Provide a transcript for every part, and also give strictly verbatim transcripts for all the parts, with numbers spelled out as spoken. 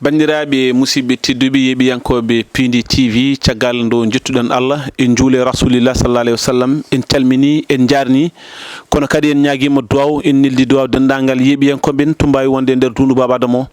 Banndiraaɓe musidɓe tedduɓe yeeɓiyankooɓe Piindi T V, caggal nde njettuɗen Allah, en njuule Rasulillah sallallahu alayhi wa sallam, en calmini, en njaarni, kono kadi en ñaagiima duwaaw, en neldi duwaaw denndaangal yeeɓiyankooɓe ɓen to mbaawi wonde e nder duundu Baaba Adama o.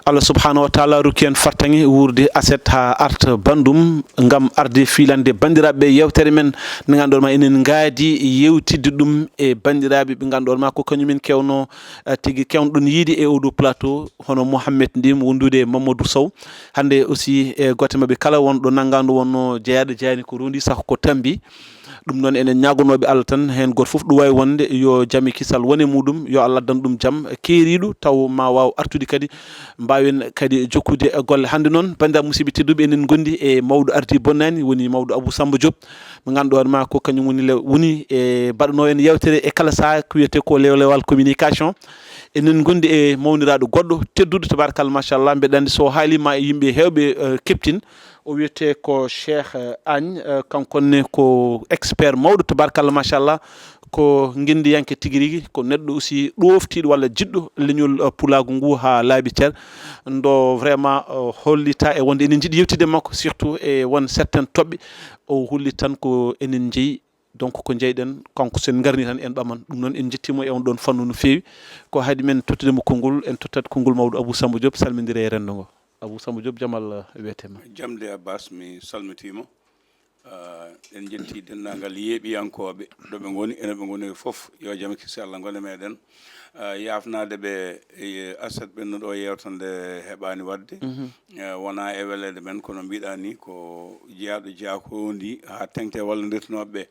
Allah subhanahu wa taala rokki en fartaŋŋe wuurde aset haa arta banndum ngam arde fiilande banndiraaɓe yewtere men nde ngannduɗon ma enen ngaadi yewtidde ɗum e banndiraaɓe ɓe ngannduɗon ma ko kañumen kewno, eh, tigi kewnoɗon yiide e oɗo plateau, hono Mohammed Ndim wondude e Mamadou Sow. Hannde aussi e gooto maɓɓe kala wonɗo nanngaandu wonno jeyaaɗo jeyani ko rondi saka ko tambi. Ɗum noon enen ñaagonooɓe Allah tan heen gooto fof ɗo waawi wonde yo jam e kisal won e muɗum, yo Allah addan ɗum jam keeriiɗo taw ma waaw artude kadi mbaawen kadi jokkude golle. Hannde noon banndiraaɓe musidɓe tedduɓe enen ngondi e mawɗo ardi bonnaani woni mawɗo Abou Samba Diop. Mo ngannduɗon ma ko kañum woni le-, woni e baɗanoo en yewtere e kala saha ko wiyetee ko lewlewal communication. Enen ngondi e mawniraaɗo goɗɗo tedduɗo tabarakallah machallah, mbeɗa anndi so haalima e yimɓe heewɓe, eh, keɓtin. O wiyetee ko Cheikh, eh, Agne, eh, kanko ne ko expert mawɗo tabarakallah machallah, ko ngenndiyanke tigi rigi, ko neɗɗo aussi ɗooftiiɗo walla jiɗɗo leñol, eh, pulaagu ngu haa laabi cer. Ndo vraiment, eh, hollita e wonde enen njiɗi yewtidde makko surtout e won certaines toɓɓe o holli tan ko enen njeyi. Donc ko njeyɗen kanko, so en ngarni tan en ɓaman. Ɗum noon en njettiima e on ɗon fannu no feewi. Ko haadi men tottude mo konngol, en tottat konngol mawɗo Abou Samba Diop, salmindire e renndo ngo. Abou Samba Diop, jam Allah wiyetee ma. Jamde Abbas, mi salmitiima. Ah, en njetti denndaangal yeeɓiyankooɓe ɗo ɓe ngoni, ene ɓe ngoni fof. Yo jam e kisal Allah ngone meɗen. Ah, yaafnaade ɓe, e aset ɓennuɗo o yeewta nde heɓaani waɗde. Mhm. Eh, wonaa e weleede men, kono mbiɗa ni ko jeyaaɗo jaakondi haa teŋti e wallondirtunooɓe ɓe.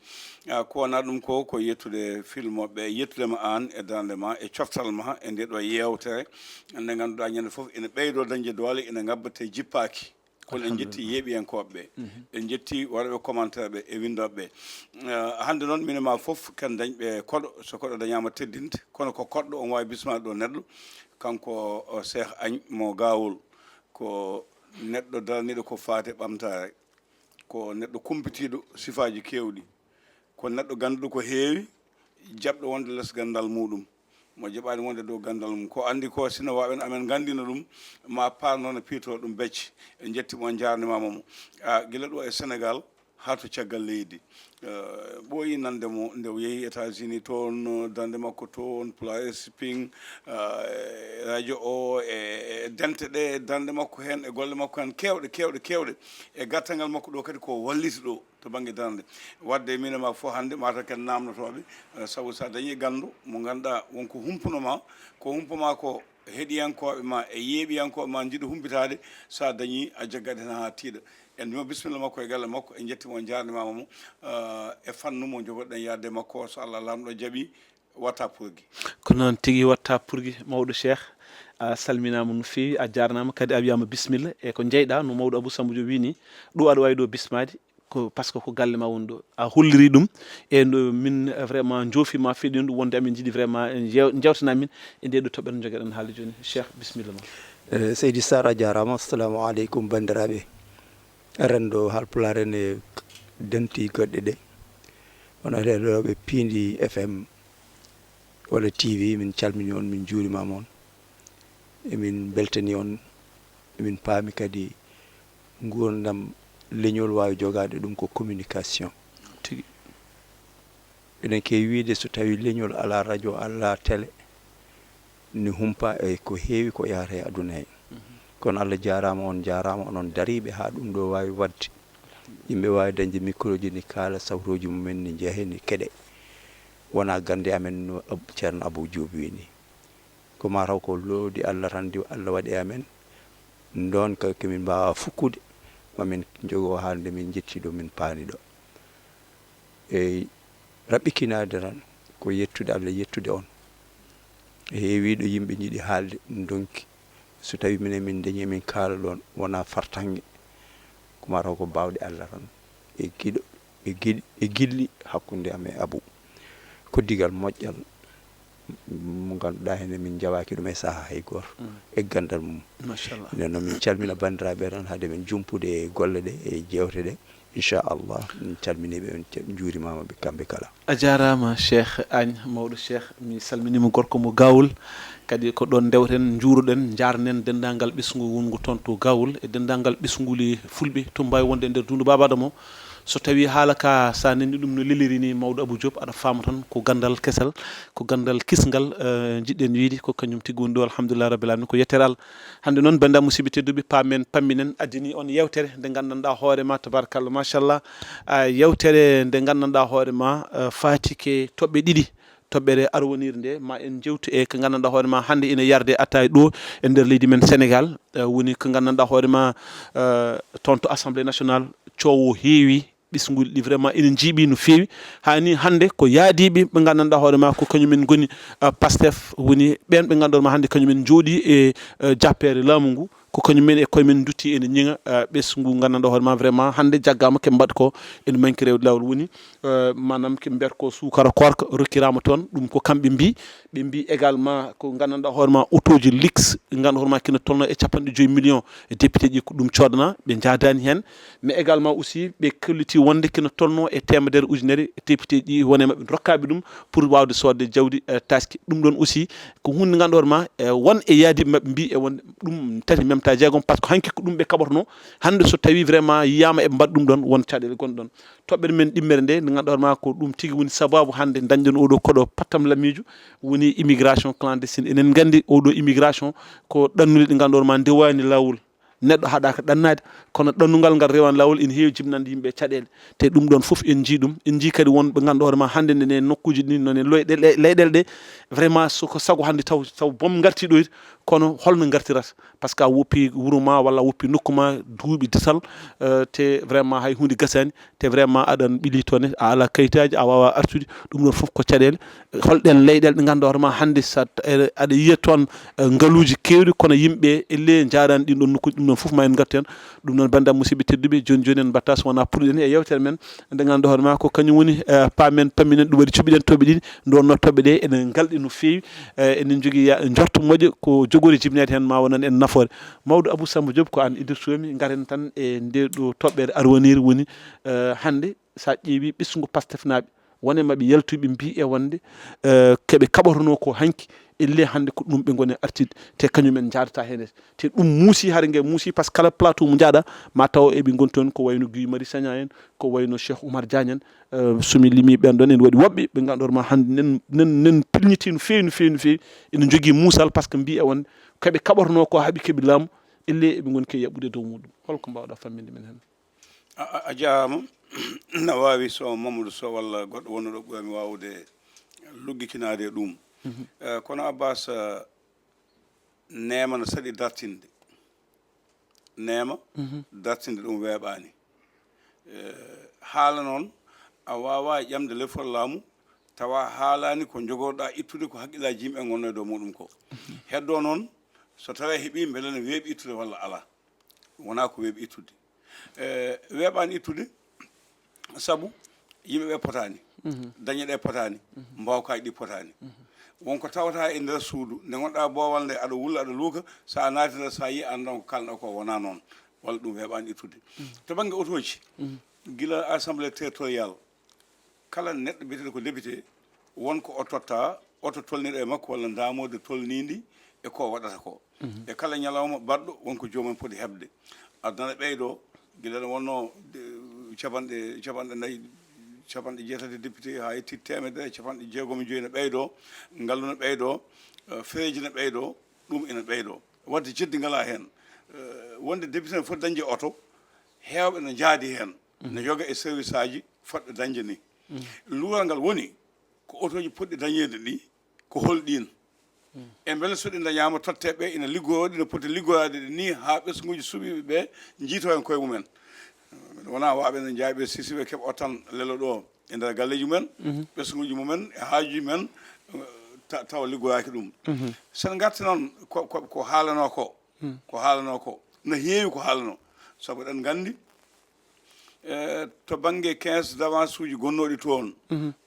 Ah, ko wonaa ɗum ko, ko yettude filmooɓe ɓe, yettude ma aan e darnde ma e coftal ma e nde ɗo yeewtere. Nde ngannduɗaa ñande fof ene ɓeydoo dañde doole, ene ngabbatee jippaaki. Kono en njetti yeeɓiyankooɓe ɓe. Mhm. En njetti waɗooɓe commentaire ɓe e winndooɓe ɓe. Eh, hannde noon minen ma fof ken dañɓe koɗo, so koɗo dañaama teddinte, kono ko koɗɗo on waawi bismaade ɗo neɗɗo. Kanko o Cheikh Agne mo Gawol, ko neɗɗo daraniiɗo ko faati e ɓamtaare, ko neɗɗo kumpitiiɗo sifaaji keewɗi, ko neɗɗo gannduɗo ko heewi, jaɓɗo wonde les ganndal muɗum, mo jaɓaani wonde dow ganndal mum. Ko anndi ko, sino waawen amen nganndina ɗum, ma paarno no piito ɗum becce. En njetti mo, en njaarnimaama mo. Ah, gila ɗo e Senegal haa to caggal leydi. Eh, ɓooyi nande mo nde o yehi États-Unis toon, darnde makko toon, Pulaar Spring, eh, radio o, e, e dente ɗe, darnde makko heen, e golle makko heen keewɗe, keewɗe, keewɗe. E gartagal makko ɗo kadi ko walliti ɗo to bannge darnde. Waɗde minen ma fof hannde mataw ken naamnotooɓe, eh, sabu so a dañii ganndo mo ngannduɗaa won ko humpuno ma, ko humpa ma ko heɗiyankooɓe ma e yeeɓiyankooɓe ma njiɗi humpitaade, so a dañii a jaggat heen haa tiiɗa. En mbiyii mo bisimilla makko e galle makko, en njetti mo, en njaarnimaama mo, eh, e fannu mo njogoɗen yaade makko, so Allah Laamɗo jaɓii, watta purgi. Ko noon tigi, watta purgi, mawɗo Cheikh, a salminaama no feewi, a jaarnaama kadi, a wiyaama bisimilla. E ko njeyɗaa no mawɗo Abou Samba Diop wii ni, ɗo aɗa waawi ɗo bismaade, ko parce que ko galle ma woni ɗo. A holliri ɗum, e no min vraiment njoofi ma feɗi ɗum, wonde amin njiɗi vraiment en jeew-, njewtana min e nde ɗo toɓɓere njogoɗen haalde jooni. Cheikh, bisimilla ma. Eh, Seydi Sarr, a jaaraama. Assalamu aleykum, banndiraaɓe. Renndo Haalpulaar ene dentii goɗɗe ɗe. Hono heɗotooɓe Piindi F M walla T V, min calmini on, min njuurimaama on. Emin mbeltani on, emin paami kadi nguurndam leñol waawi jogaade ɗum ko communication. Tigi. Eɗen keewi wiyde so tawii leñol alaa radio, alaa tele, ne humpa e ko heewi ko yahata e aduna he. Mhm. Kono Allah jaaraama, on jaaraama, onon dariiɓe haa ɗum ɗo waawi waɗde. Yimɓe waawi dañde micro ji ne kaala sawtooji mumen ne njehe ne keɗe. Wonaa gannde amen no Ab-, Ceerno Abou Diop wii ni. Ko mataw ko loowdi Allah tan ndi Allah waɗi e amen. Ndonka ko min mbaawa fukkude, ma min njogo haa nde min njetti ɗo min paani ɗo. Eyi, raɓɓikinaade tan ko yettude Allah, yettude on. Heewii ɗo yimɓe njiɗi haalde, ndonki. So tawii minen min dañii, min kaala ɗoon, wonaa fartaŋŋe. Ko mataw ko baawɗe Allah tan. E giɗo, e giɗi, e gilli hakkunde am e Abou. Ko digal moƴƴal mo ngannduɗaa heen min njawaaki ɗum e sahaa hay gooto. Mm. E ganndal mum. Machallah. Nden noon min calmina banndiraaɓe tan, hade men jumpude e golle ɗe, e jeewte ɗe. Inchallah, min calminiiɓe, on njuurimaama ɓe kamɓe kala. A jaaraama Cheikh Agne, mawɗo Cheikh, mi salminiima gorko mo Gawol. Kadi ko ɗoon ndewten, njuuroɗen, njaarnen denndaangal ɓesngu wonngu toon to Gawol e denndaangal ɓesnguuli Fulɓe to mbaawi wonde e nder duundu Baaba Adama o. So tawii haala ka, so a nanii ɗum no leliri nii, mawɗo Abou Diop, aɗa faama tan ko ganndal kesal, ko ganndal kisngal, eh, njiɗɗen wiyde ko kañum tigi woni ɗo, alhamdulillah rabbil alamin, ko yettere Allah. Hannde noon, banndiraaɓe musidɓe tedduɓe, paamen, pamminen, addini on yeewtere nde nganndanɗaa hoore ma, tabarakallah, machallah, ah, yeewtere nde nganndanɗaa hoore ma, ah, faati ke toɓɓe ɗiɗi. Toɓɓere arwaniire nde, ma en njewtu e ko nganndanɗaa hoore ma hannde ina yarde attaaya ɗo e nder leydi men Sénégal. Eh, woni ko nganndanɗaa hoore ma, eh, toon to Assemblée nationale, coowo heewi, ɓesnguuli ɗi vraiment ina njiiɓi no feewi. Haa ni hannde ko yaadiiɓe ɓe nganndanɗaa hoore ma ko kañumen ngoni, eh, Pastef, woni ɓeen ɓe nganndanɗaa hoore ma hannde kañumen njooɗii e, eh, jappeere laamu ngu. Ko kañum men e koye men ndutti ene ñiŋa, eh, ɓesngu nganndanɗaa hoore ma vraiment hannde jaggaama ke mbaɗ ko ene manki rewde laawol woni, eh, maanaam ke mbiyat ko suukara koorka rokkiraama toon. Ɗum ko kamɓe mbii. Ɓe mbii également ko nganndanɗaa hoore ma otooji luxe nganndanɗaa hoore ma kina tolno e capanɗe joyi million e député ji ko ɗum coodana, ɓe njaadaani heen. Mais également aussi ɓe kolliti wonde kina tolno e teemedere ujunere député ji woni e maɓɓe rokkaaɓe ɗum pour waawde soodde jawdi, eh, taaski. Ɗum ɗoon aussi ko huunde nganndanɗaa hoore ma, eh, won e yaadiiɓe maɓɓe mbii e wonde ɗum tati même ta jeegom, par ce que hanki ko ɗum ɓe kaɓotono. Hannde so tawii vraiment yiyaama eɓe mbaɗa ɗum ɗoon, won caɗeele gonɗe ɗoon. Toɓɓere men ɗimmere nde, nde nganndanɗaa hoore ma ko ɗum tigi woni sabaabu hannde dañɗen oɗo koɗo pattam lamiijo, woni immigration clandestine. Enen nganndi oɗo immigration ko ɗannule ɗe nganndanɗaa hoore ma ndewaani laawol. Neɗɗo haɗaaka ɗannaade, kono ɗannungal ngal rewaani laawol ina heewi jibinande yimɓe caɗeele. Te ɗum ɗoon fof en njii ɗum. En njii kadi wonɓe nganndanɗaa hoore ma hannde nde e nokkuuji ɗi, no e leyɗe-, leyɗeele ɗe, vraiment so ko sago hannde taw, taw boom ngartii ɗo, kono holno ngartirata? Par ce que a woppi wuro ma walla a woppi nokku ma duuɓi desal, eh, te vraiment hay huunde gasaani, te vraiment aɗan ɓili toon, a alaa kayitaaji, a waawaa artude, ɗum ɗoon fof ko caɗeele. Holɗeen leyɗeele ɗe nganndanɗaa hoore ma hannde so a, eh, aɗa yiya toon, eh, ngaluuji keewɗi, kono yimɓe ellee njaaraani ɗiin ɗoon nokkuuji, ɗum ɗoon fof ma en ngartu heen. Ɗum noon, banndiraaɓe musidɓe tedduɓe, jooni jooni en mbaɗataa so wonaa puɗɗiɗen e yeewtere men, nde nganndanɗaa hoore ma ko kañum woni, eh, paamen, pammi men, ɗum waɗi cuɓiɗen toɓɓe ɗiɗi, nde wonnoo toɓɓe ɗe ene ngalɗi no feewi, eh, enen njogii ya-, njorto moƴƴo ko jogoore jibineede heen ma wonan en nafoore. Mawɗo Abou Samba Diop, ko aan iddirtoo-mi, ngaren tan e ndee ɗo toɓɓere arwaniire woni, eh, hannde so a ƴeewii ɓesngu Pastefnaaɓe, won e maɓɓe yaltuɓe mbii e wonde, eh, ko ɓe kaɓotonoo ko hanki, ellee hannde ko ɗum ɓe ngoni artirde, te kañum en njaadataa heen. Te ɗum muusii, hare nge muusii, par ce que kala plateau mo njaaɗaa, ma taw eɓe ngoni toon ko wayno Guy Marius Sagna en, ko wayno Cheikh Oumar Diagne en, eh, so mi limii ɓeen ɗoon, ene waɗi woɓɓe ɓe nganndanɗaa hoore ma hannde nen, nen, nen pilñitii no feewi, no feewi, no feewi, ene njogii muusal, par ce que mbii e wonde ko ɓe kaɓotonoo ko haaɓi keɓi laamu, ellee eɓe ngoni ke yaɓɓude e dow muɗum. Hol ko mbaawɗaa famminde men heen? A, a, a jaaraama. Na waawi so Mamadou Sow walla goɗɗo wonno ɗo ɓooyami waawde luggikinaade e ɗum. Eh, kono Abbas, eh, neema no saɗi dartinde. Neema dartinde ɗum weeɓaani. Eh, haala noon, a waawaa ƴamde lefol laamu, tawa haalaani ko njogorɗaa ittude ko hakkillaaji yimɓe ngonnoo e dow muɗum ko. Heddoo noon, so tawii heɓii mbele no weeɓi ittude walla alaa. Wonaa ko weeɓi ittude. Eh, weeɓaani ittude, sabu yimɓe ɓe potaani, dañe ɗe potaani, mbaawkaaji ɗi potaani. Won ko tawata e nder suudu, nde ngonɗaa boowal nde, aɗa wulla, aɗa luuka, so a naati nder, so a yii, a anndan ko kaalɗaa ko wonaa noon, walla ɗum weeɓaani ittude. To bannge otooji, gila assemblée territoriale, kala neɗɗo biyeteeɗo ko député, won ko o totta, oto tolniiɗo e makko walla ndaamorde tolniindi e ko o waɗata ko. E kala ñalawma baɗɗo, won ko joomum poti heɓde. Aduna ɓeydoo, gila no wonnoo, eh, capanɗe, capanɗe nayi, capanɗe jeetati député, haa yetti teemedere, capanɗe jeegom e joyi no ɓeydoo, ngallu no ɓeydoo, eh, fereeji no ɓeydoo, ɗum ina ɓeydoo. Waɗde jeddi ngalaa heen. Eh, wonde député no foti dañde oto, heewɓe no njaadi heen, no yoga e service aji fotɓe dañde ni. Luural ngal woni ko otooji potɗi dañeede ɗi, ko hol ɗiin? E mbele so ɗi dañaama, tottee ɓe ina liggoroo, ɗi no poti liggoraade ɗi nii haa ɓesnguuji suɓiiɓe ɓe njiytoo heen koye mumen? Wonaa waawɓe no njaay ɓe sisiɓe keɓa o tan lelo ɗo e nder galleeji mumen, ɓesnguuji mumen, e haajuuji men, eh, ta-, tawa liggoraaki ɗum. So en ngartii noon ko, ko, ko haalanoo ko, ko haalanoo ko, no heewi ko haalanoo, sabu eɗen nganndi, eh, to bannge caisse d'avance uji gonnooɗi toon,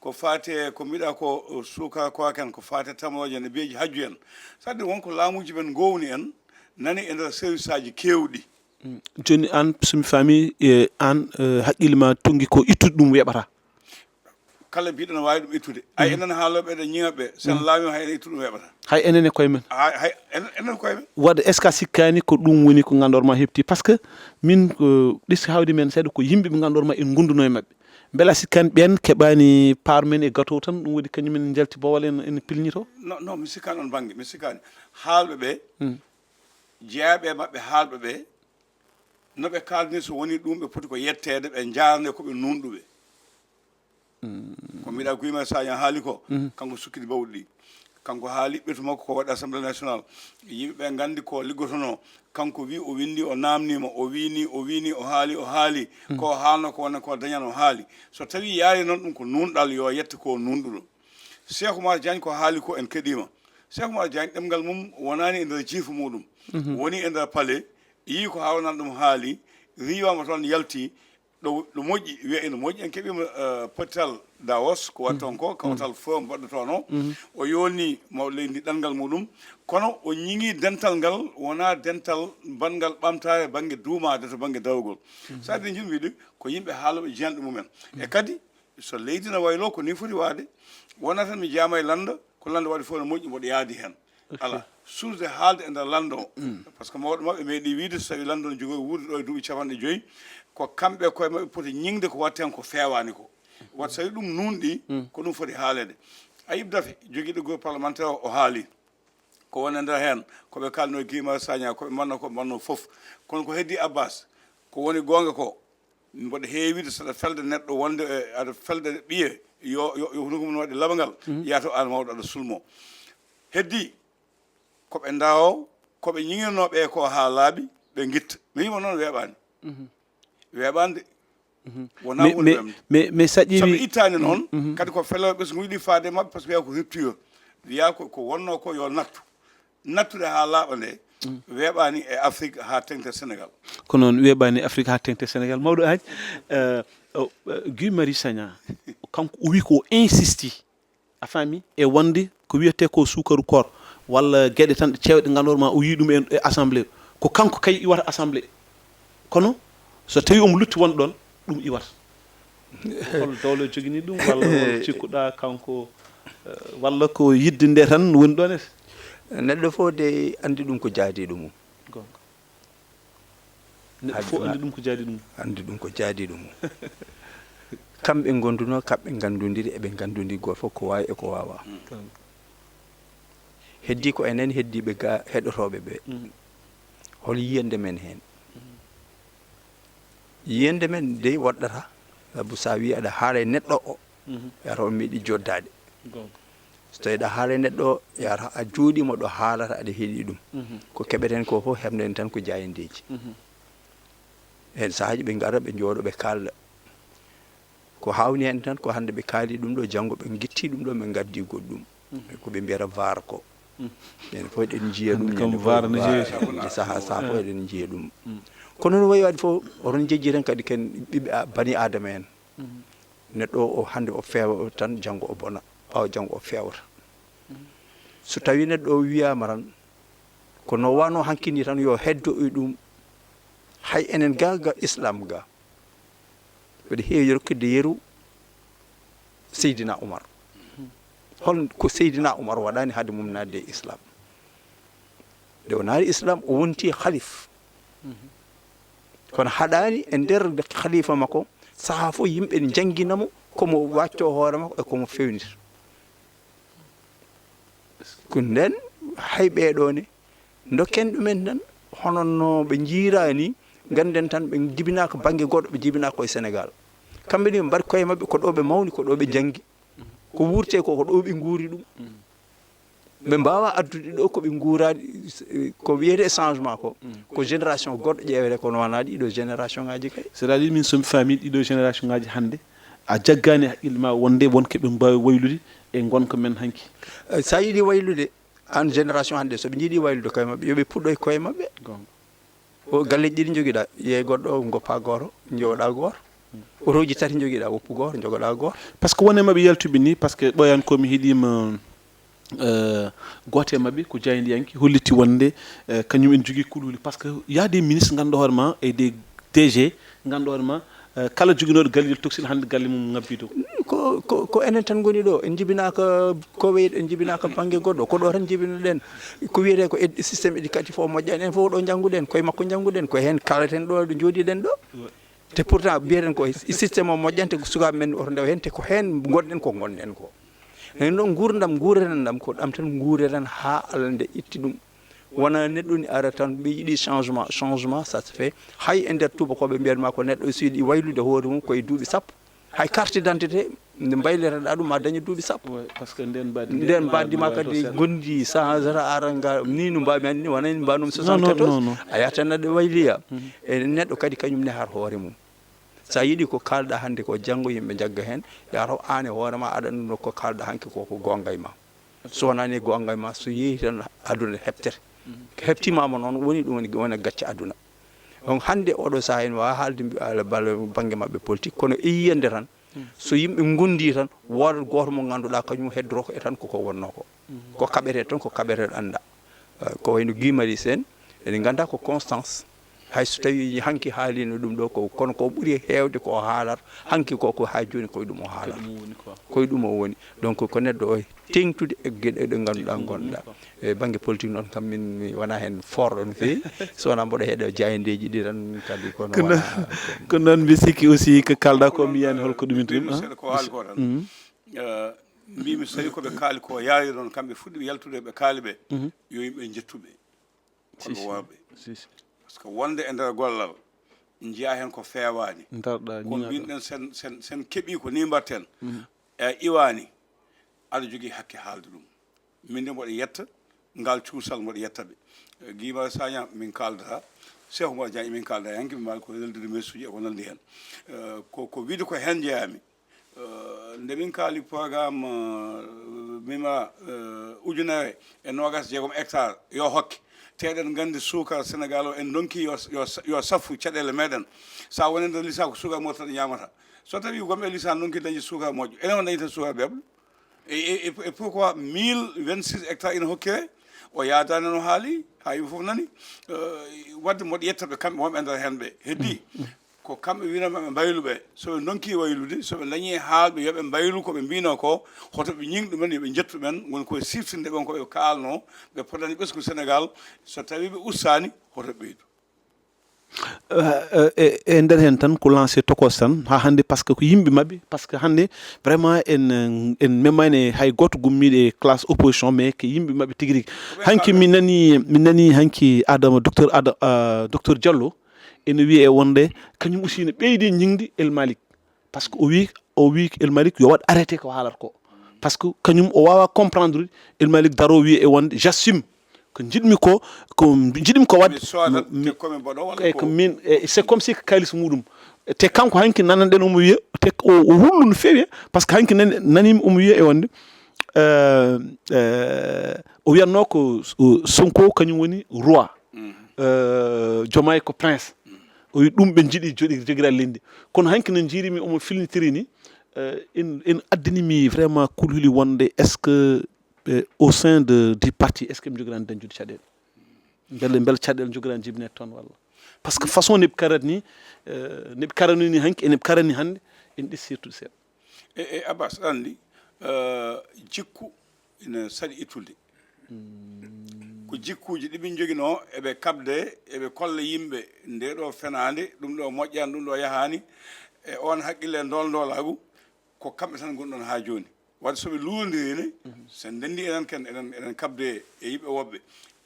ko faati e ko mbiɗa ko, eh, suukara koorka en, ko faati e tamrooje en, e beeji hajju en. C'est-à-dire won ko laamuuji men ngoowni en, nani e nder service aji keewɗi. Jooni aan, so mi faami, e aan, e, haqqille ma tonngi ko ittude ɗum weeɓataa. Kala mbiɗo no waawi ɗum ittude. Ay, enen haalooɓe, eɗen ñiŋa ɓe, so en laamiima, hay ene ittu ɗum weeɓata. Hay enen e koye men. Hay, hay, enen, enen koye men. Waɗde, est-ce que a sikkaani ko ɗum woni ko nganndu-ɗaa ma heɓti? Par ce que min, ko ɗis hawdi men seeɗa ko yimɓe ɓe nganndu-ɗaa ma en ngonduno e maɓɓe. Mbela a sikkaani ɓeen keɓaani part men e gâteau tan, ɗum waɗi kañum en njalti boowal en, en pilñito? Non, non, mi sikkaani oon bannge, mi sikkaani. Haalɓe ɓe, jeyaaɓe e maɓɓe, haalɓe ɓe, no ɓe kaaldi ni, so wonii ɗum, ɓe poti ko yetteede, ɓe njaarnee ko ɓe nuunɗuɓe. Ko mbiɗa, Guy Marius Sagna haali ko, kanko sukkiti bawɗi ɗi. Kanko haali ɓetu makko ko waɗi Assemblée nationale. Yimɓe ɓe nganndi ko liggotonoo. Kanko wi, o winndi, o naamniima, o wii ni, o wii ni, o haali, o haali. Ko o haalno ko wonde ko dañan, o haali. So tawii yaari noon, ɗum ko nuunɗal, yo yette ko nuunɗuɗo. Cheikh Oumar Diagne ko haali ko, en keɗiima. Cheikh Oumar Diagne, ɗemngal mum wonaani e nder jiifu muɗum. Woni e nder palais, yii ko haawnaan ɗum, haali, riiwaama toon, yalti. Ɗo, ɗo moƴƴi, wiya ene moƴƴi. En keɓiima, eh, potal Davos, ko waɗi toon ko, kawtal fof mbaɗɗo toon o. O yolni mawɗo leydi ndi ɗanngal muɗum, kono o ñiŋi dental ngal, wonaa dental banngal ɓamtaare bannge duumaade to bannge dawrugol. Ça veut dire, njin wiide ko yimɓe haalooɓe jeyanɗo mumen. E kadi, so leydi no wayloo, ko ni foti waade. Wonaa tan mi jeyama e lannda, ko lannda waɗi fof no moƴƴi, mboɗo yaadi heen. Alaa, suusde haalde e nder lanndo o. Par ce que mawɗo maɓɓe meeɗi wiide, so tawii lanndo no jogori wuurde ɗo e duuɓi capanɗe joyi, ko kamɓe e koye maɓɓe poti ñiŋde ko waɗti heen ko feewaani ko. Waɗi so tawii ɗum nuunɗi, ko ɗum foti haaleede. Ayib Dafe, jogiiɗo groupe parlementaire o, o haali. Ko woni e nder heen, ko ɓe kaalnoo Guy Marius Sagna, ko ɓe mbanno, ko ɓe mbanno fof. Kono ko heddii Abbas, ko woni goonga ko, mboɗo heewi wiide, so aɗa felde neɗɗo wonde, e, aɗa felde ɓiye, yo, yo, yo hunuko mum waɗe laɓangal, yaha to aan mawɗo aɗa sulmoo. Heddii, ko ɓe ndawo, ko ɓe ñiŋirnoo ɓe ko haa laaɓi, ɓe ngitta. Mi wiima noon weeɓaani. Weeɓaani de. Wonaa Mais, huunde mais, wemde. mais, mais so a So ɓe ƴeewi, ittaani noon, kadi ko feleeɓe ɓesngu yiɗi faade e maɓɓe, par ce que wiyaa ko rupture. Wiyaa ko, ko wonnoo ko yo nattu. Nattude haa laaɓa nde, weeɓaani e Afrique haa teŋti Sénégal. Ko noon, weeɓaani Afrique haa teŋti Sénégal. Mawɗo Aaj, eh, o, eh, Guy Marius Sagna, kanko o wi ko o insisti, a faami, e wonde ko wiyetee ko suukaru koor, walla geɗe tan ɗe ceewɗe nganndu-ɗaa ma o yii ɗum e, e assemblée. Ko kanko kay iwata assemblée. Kono so tawii omo lutti wonde ɗoon, ɗum iwata. Hol doole jogini ɗum, walla hol cikkuɗaa kanko, eh, walla ko yiɗde nde tan woni ɗoon ete? Neɗɗo fof de anndi ɗum ko jaadiiɗo mum. Goonga. Neɗɗo fof anndi ɗum ko jaadiiɗo mum. Anndi ɗum ko jaadiiɗo mum. Kamɓe ngondunoo, kamɓe nganndondiri, eɓe nganndondiri gooto fof ko waawi e ko waawaa. Heddii ko enen heddiiɓe ga heɗotooɓe ɓe. Hol yiyannde men heen? Yiyannde men dey woɗɗata, sabu so a wii aɗa haala e neɗɗo o, yata o meeɗi joddaade. So tawii aɗa haala e neɗɗo o, yata a jooɗiima ɗo haalata aɗa heɗii ɗum. Ko keɓeten ko fof heɓnden tan ko jaayandeeji. Heen sahaaji ɓe ngara ɓe njooɗo ɓe kaalda. Ko haawni heen tan ko hannde ɓe kaali ɗum ɗo, janngo ɓe ngitti ɗum ɗo, ɓe ngaddi goɗɗum. Ko ɓe mbiyata vaar ko. Enen fof eɗen njiya ɗum, ñande fof vaar, sahaa sahaa fof eɗen njiya ɗum. Kono no wayi waɗde fof, oɗon njejji tan kadi ken ɓiɓɓe a- bani Aadama en. Neɗɗo o hannde o feewa tan, janngo o bona, ɓaawo janngo o feewata. So tawii neɗɗo o wiyaama tan, ko no waanoo hanki nii tan yo heddo e ɗum, hay enen ga, ga Islaam ga, mbeɗa heewi rokkude yeru Seydina Umar. Hol ko Seydina Umar waɗaani hade mum naatde e Islaam? Nde o naati Islaam, o wonti halif. Kono haɗaani e nder halifa makko, sahaa fof yimɓe njangina mo, ko mo waccoo hoore makko e ko mo fewnita. Ko nden hay ɓee ɗoo ne, ndokken ɗumen tan, hono no ɓe njiiraa nii, ngannden tan ɓe jibinaaka bannge goɗɗo, ɓe jibinaa koye Senegaal. Kamɓe ne mbaɗi koye maɓɓe ko ɗo ɓe mawni, ko ɗo ɓe njanngi. Ko wuurtee ko, ko ɗo ɓe nguuri ɗum. Ɓe mbaawaa addude ɗo ko ɓe nguuraani, ko wiyetee changement ko, ko génération goɗɗo ƴeewetee, kono wonaa ɗiɗo génération ngaaji kay. C'est-à-dire, min so mi faamii ɗiɗo génération ngaaji hannde, a jaggaani haqqille ma wonde won ko ɓe mbaawi waylude e ngonka men hanki. Eh, so a yiɗi waylude, aan génération hannde, so ɓe njiɗi waylude koye maɓɓe, yo ɓe puɗɗo e koye maɓɓe. Goonga. O galleeji ɗiɗi njogiɗaa, yeey goɗɗo o, ngoppaa gooto, njogoɗaa gooto. Otooji tati njogiɗaa, woppu gooto, njogoɗaa gooto. Par ce que won e maɓɓe yaltuɓe nii, par ce que ɓooyan ko mi heɗiima Eh, gooto e maɓɓe ko jaayndiyanke, holliti wonde, eh, kañum en jogii kuluuli. Parce que y a des ministres ngannduɗaa hoore ma, e des D G ngannduɗaa hoore ma, eh, kala joginooɗo gallel tokosel hannde galle mum ŋabbii dow. Ko, ko, ko enen tan ngoni ɗo, en njibinaaka Koweit, en njibinaaka bannge goɗɗo, ko ɗo tan njibinoɗen. Ko wiyetee ko ed-, système éducatif o moƴƴani, en fof ɗo njannguɗen, koye makko njannguɗen, ko heen kalaten ɗo, ɗo njooɗiɗen ɗo. Te pourtant, mbiyeɗen ko système o moƴƴante, ko sukaaɓe men oto ndew heen, te ko heen ngonɗen, ko ngonɗen ko. Heen noon, nguurndam, nguureten ɗam, ko ɗam tan nguureten haa Allah nde itti ɗum. Wona neɗɗo ni ara tan, ɓe yiɗi changement, changement, ça se fait. Hay e nder tuubakooɓe, mbiyat ma ko neɗɗo so yiɗi waylude hoore mum, koye duuɓi sappo. Hay carte d'identité, nde mbaylireɗaa ɗum, ma daña duuɓi sappo. Ouais, parce que nden mbaddi Nden ma, mbaddi ma ma kadi wato seeɗa. Gondi changera, ara nga, ni no mbaami anni, wona ni mbaanum Non, non, soixante-quatorze. Non, non. A yahata neɗɗo wayliya. Mhm. E neɗɗo kadi kañum ne har hoore mum. So a yiɗi ko kaalɗa hannde ko, janngo yimɓe njagga heen, yataw aan e hoore ma aɗa annduno ko kaalɗa hanki ko, ko goonga e ma. So wonani goonga e ma, so yehi tan aduna heɓtere. Mhm. Ko heɓtimaama noon woni ɗum woni, woni gacce aduna. Donc hannde oɗo sahaa ene waawi haalde mbi-, ala bal-, bannge maɓɓe politique, kono e yiyannde tan, so yimɓe ngondi tan, woodat gooto mo ngannduɗaa kañum heddoroo ko e tan koko wonnoo ko. Mhm. Ko kaɓetee tan, ko kaɓetee annda. Eh, ko wayno Guy Marius en, ene ngannda ko constance. Hay so tawi hanki haalino ɗum ɗo ko, kono ko ɓuri heewde ko o haalata, hanki ko, ko haa jooni koye ɗum o haalata. Ko ɗum o woni quoi. Koye ɗum o woni. Donc ko neɗɗo o teeŋtude e geɗe ɗe ngannduɗaa Teeŋtude ngonɗaa. Quoi. E bannge politique noon kam min mi wona heen forɗo no feewi. So wonaa mboɗo heɗo jaayndeeji ɗi tan kadi kono Ko wona non, ko non mi sikki aussi ko kalɗa ko mi yiyani holko ɗum Min interview, seeɗa ko haali ko tan. Mhm. Eh, mbimi so tawi ko ɓe kaali ko yaari noon, kamɓe fuɗɗiɓe yaltude ɓe kaali ɓe, Mhm. yo yimɓe njettuɓe. Si, Kono si. Worɓe. Si, si. Parce que wonde e nder gollal, njiya heen ko feewaani. Ndarɗa, Ko ñiŋaɗo. Mbinɗen sen, sen, sen keɓi ko ni mbatten. Mhm. E iwaani, aɗa jogii hakke haalde ɗum. Min de mboɗo yetta, ngal cuusal mboɗo yetta ɓe. Eh, Guy Marius Sagna min kaaldata, Cheikh Oumar Diagne min kaaldata, hanki min mbaali ko weldude mesuuji e ko nanndi heen. Eh, ko, ko wiide ko heen njeyaami. Eh, nde min kaali programme, eh, mima, eh, ujunere e noogas jeegom hectare yo hokke. Te eɗen nganndi suukar Sénégal o en ndonki yo, yo, yo saffu caɗeele meɗen. Sa woni nder lisa ko suukar moƴƴo tan ñaamata. So tawi wonɓe lisa ndonki dañde suukar moƴƴo, enen on dañata suukar beɓɗo. Et, et, et, et pourquoi mille vingt-six hectares ina hokkire? O yaadaani no haali, haa yimɓe fof nani. Eh, wadde mboɗo yetta ɓe kamɓe wonɓe e nder heen ɓe. Heddi, ko kamɓe wiyata ɓe mbayluɓe. So ɓe ndonki waylude, so ɓe ndañi haalɓe yo ɓe mbaylu ko ɓe mbino ko, hoto ɓe ñiŋ ɗumen, yo ɓe njettu ɓen, woni koye siftinde ɓen ko ɓe kaalno, ɓe potani ɓesngu Sénégal, so tawi ɓe ustaani, hoto ɓe ɓeydu. Euh, euh, e, e nder heen tan ko lancé tokos tan haa hannde, parce que ko yimɓe maɓɓe, parce que hannde vraiment en, en memani hay gooto gummiiɗo e classe opposition, mais ko yimɓe maɓɓe tigi rigi. Hanki min nani, min nani hanki Adama, docteur Ada-, euh, docteur Diallo ene wiya e wonde kañum aussi ne ɓeydi ñiŋde El Malick, parce que o wi, o wi El Malick yo waɗ arrêté ko haalata ko, parce que kañum o wawa comprendre El Malick daro wi e wonde j'assume ko jiɗmi ko, ko jiɗmi ko wadde. Mi soodata Mi- te ko mi mboɗo walla eyyi, ko ko min, e, c'est comme si ko kaalis muɗum. Te kanko hanki nananɗen omo wiya, te o, o hullu no feewi, parce que hanki nani, nanimi omo wiya e wonde, euh, euh, o wiyatno ko, o, Sonko kañum woni roi. Euh, Diomaye ko prince. O wi ɗum ɓe jiɗi joɗi jogiral leydi. Kono hanki no jiirimi omo filnitiri ni, euh, en, en addinimi vraiment kulhuli wonde est-ce que, euh, au sein de, du parti, est-ce que ɓe jogirani dañjude caɗeele? Mbele, mbele caɗeele jogirani jibinede toon walla? Parce que façon neɓe karani ni, euh, neɓe karani ni hanki, eneɓe karani hannde, en ɗi surtout seeɗa. E, e Abbas, aɗa anndi, euh, jikku ina saɗi ittude. Ko jikkuuji ɗi min njoginoo, eɓe kaɓde, eɓe kolla yimɓe, nde ɗo fenaande, ɗum ɗo moƴƴaani, ɗum ɗo yahaani, e oon haqqille e ndool ndoolaagu, ko kamɓe tan ngonɗon haa jooni. Wadde so ɓe luurondiri ne, so en ndenndi enen ken, eɗen, eɗen kaɓde e yimɓe woɓɓe,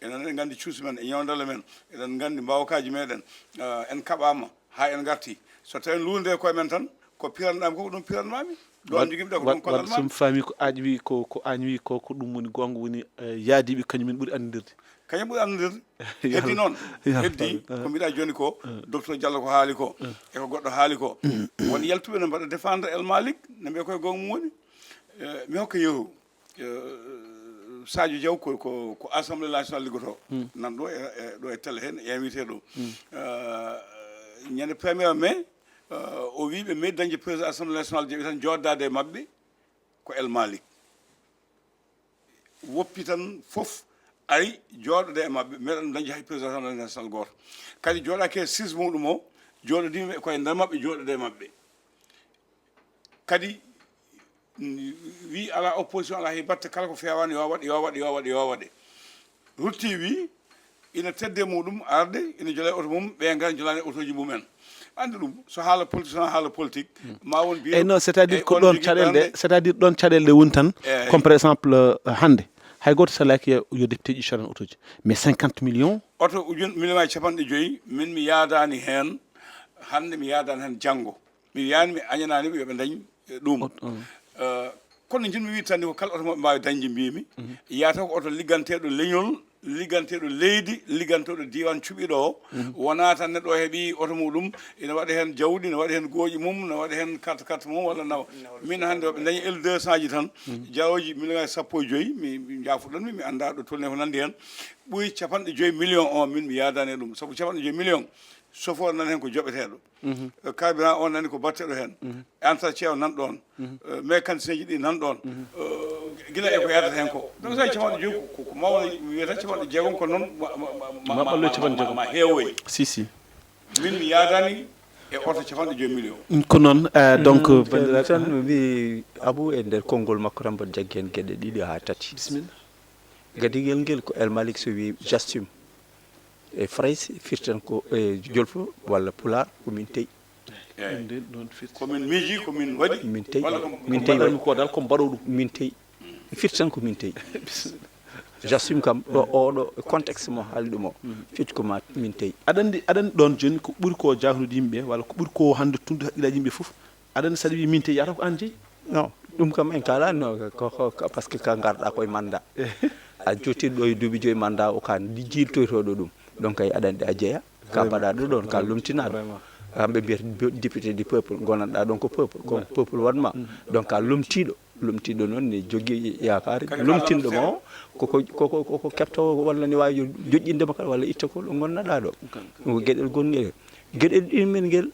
enen eɗen nganndi cuusi men, e ñawndale men, eɗen nganndi mbaawkaaji meɗen, ah, en kaɓaama haa en ngarti. So tawii en luurondiri e koye men tan, ko piranɗaami ko, ko ɗum piranmaami. Ɗo Wad-, jogimi ɗo ko wad-, ɗum wadde kollanmaami. So mi faami ko Aaj wi ko, ko Aaj wi ko, ko ɗum woni goonga, woni, eh, yaadiiɓe kañum en ɓuri anndirde. Kañum ɓuri anndirde. Heddi noon, heddi ko mbiɗa jooni ko, docteur Diallo ko haali ko, e ko goɗɗo haali ko. Won yaltuɓe no mbaɗa défendre El Malick, no mbiya koye goonga mum woni. Eh, mi hokka yeru. Eh, Sadio Diaw ko, ko, ko Assemblée nationale liggotoo. Nan ɗo e, e, ɗo e télé heen, invité ɗo. Eh, ñande premier mai, eh, o wii ɓe meeɗi dañde président Assemblée nationale, jaɓi tan jooɗdaade e maɓɓe ko El Malick. woppi tan fof ari jooɗoda e maɓɓe, meɗen dañde hay président assemblée nationale gooto. Kadi jooɗaaki e six muɗum o, jooɗodiiɓe koye nder maɓɓe, jooɗoda e maɓɓe. Kadi wi ala opposition, ala hay batte, kala ko feewaani yo waɗ, yo waɗ, yo waɗ, yo waɗe. Rutti wi ina tedde muɗum arde, ina jola e oto mum, ɓe ngara jolaani otoji mumen. Andi ɗum, so haala politique, so haala politique, ma won biyeɗo. Eyyi, non, c'est-à-dire ko ɗon caɗele ɗe, c'est-à-dire ɗon caɗele ɗe woni tan, comme par exemple, euh, hannde, hay gooto salaaki yo, yo député ji codan otoji. Mais cinquante millions. Oto ujun, million e capanɗe joyi, min mi yaadaani heen, hannde mi yaadaani heen janngo. Mi wiyaani, mi añanaani ɓe yo ɓe ndañ, eh, ɗum. Ot-, oh. Eh, kono njiɗmi wiide tan ni ko kala oto mo ɓe mbaawi dañde, mbiimi, yahata ko oto ligganteeɗo leñol, ligganteeɗo leydi, liggantooɗo diiwaan cuɓiiɗo o. Wonaa tan neɗɗo o heɓi oto muɗum, ina waɗa heen jawdi, ina waɗa heen gooƴi mum, ina waɗa heen carte carte mum, walla nawa. Min hannde, ɓe ndañi L deux cent ji tan, jawooji million e sappo e joyi, mi, mi jaafuɗon mi, mi anndaa ɗo tolni ko nanndi heen. Ɓuri capanɗe joyi million o, min mi yaadaani e ɗum, sabu capanɗe joyi million, chauffeur nan heen ko joɓeteeɗo. Carburant o nani ko batteɗo heen. Entretien o nan ɗon. Eh, mécanicien ji ɗi nan ɗon. Eh, gila e ko yadata heen ko. Donc, so capanɗe joyi ko, ko, ko mawɗo, mi wiyata capanɗe jeegom ko noon ma, ma, ma, ma, ma, ma, ma, ma heewoy. Si, si. Min mi yaadani e oto capanɗe joyi million. Ko noon, eh, donc, mm, banndiraaɓe, tan mi mbi Abou e nder konngol makko tan mboɗo jaggi heen geɗe ɗiɗi haa tati. Bisimilla. Gadigel ngel ko El Malik so wi Jastum. E Farayse firtan ko, e Jolfo walla Pulaar ko min teyi. Eeyi. Ɗum ɗon firti. Ko min miiji, ko min waɗi, min teyi. Walla ko, min ko teyi mbaɗanmi ko dal, ko mbaɗo ɗum. Min teyi. Firti tan ko min teyi. Bisimilla. Jastum kam, ɗo oɗo contexte mo haali ɗum o, firti ko ma min teyi. Aɗa anndi, aɗa anndi ɗon jooni ko ɓuri ko jahnude yimɓe, walla ko ɓuri ko hannde tunde haqqillaaji yimɓe fof, aɗa anndi, saɗa wiya min teyi, yahata ko aan jeyi? Non, ɗum kam en kaalani, no, ko, ko, ko, parce que ka ngarɗa koye mandat. A jottiɗo ɗo e duuɓi joyi mandat o, ka ndi jiiltoytoɗo ɗum. Donc, kay aɗa anndi a jeya, ka mbaɗaɗo ɗon, ka lomtinaɗo. Vraiment. Kamɓe mbiyata bo-, député du peuple, gonanɗa ɗon ko peuple, ko peuple waɗma. Donc, ka lomtiɗo, lomtiɗo noon ne jogii yaakaare, lomtinɗo ma o, koko, koko, koko keɓta o, walla ne waawi jo-, joƴƴinde ma kala, walla itta ko ɗo ngonnaɗa ɗo. Ɗum ko geɗel gonngel. Geɗel ɗimmel ngel,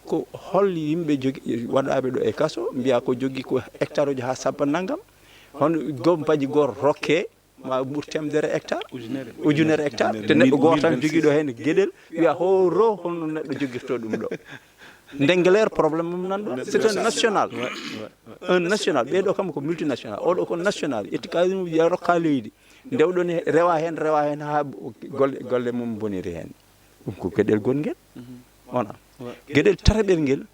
ko hol yimɓe jogi, waɗaaɓe ɗo e kaso, mbiya ko jogi ko hectare uji haa sappo nanngam, hono gom paji gor rokke, ma ɓur temedere hectare, ujunere hectare, te neɗɗo gooto tan jogii ɗo heen geɗel, wiya horo, holno neɗɗo jogirto ɗum ɗo. Ndengler problème mum nan ɗo, c'est un national. Un national, ɓeeɗo kam ko multinational, oɗo ko national, ƴetti kaalis mum, ya rokka leydi, ndewɗon he, rewa heen, rewa heen haa golle, golle mum boniri heen. Ɗum ko geɗel gonngel. Wona. Geɗel tataɓel ngel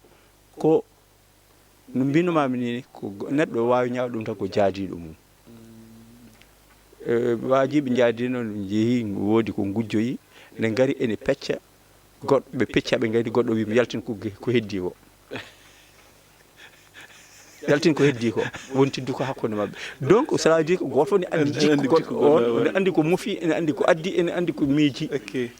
ko no mbinumami ni, ko go-, neɗɗo waawi ñaawde ɗum tan ko jaadiiɗo mum. E, waajiiɓe njaadiino, no njehi, woodi ko ngujjoyi, nde ngari ene pecca, goɗ-, ɓe pecca, ɓe ngari, goɗɗo wi mi yaltin ko ge-, ko heddi ko. Yaltin ko heddi ko, wontiddu ko hakkunde maɓɓe. Donc, cela veut dire que gooto fof ne anndi jikku goɗɗo on, ne anndi ko mofi, ene anndi ko addi, ene anndi ko miiji.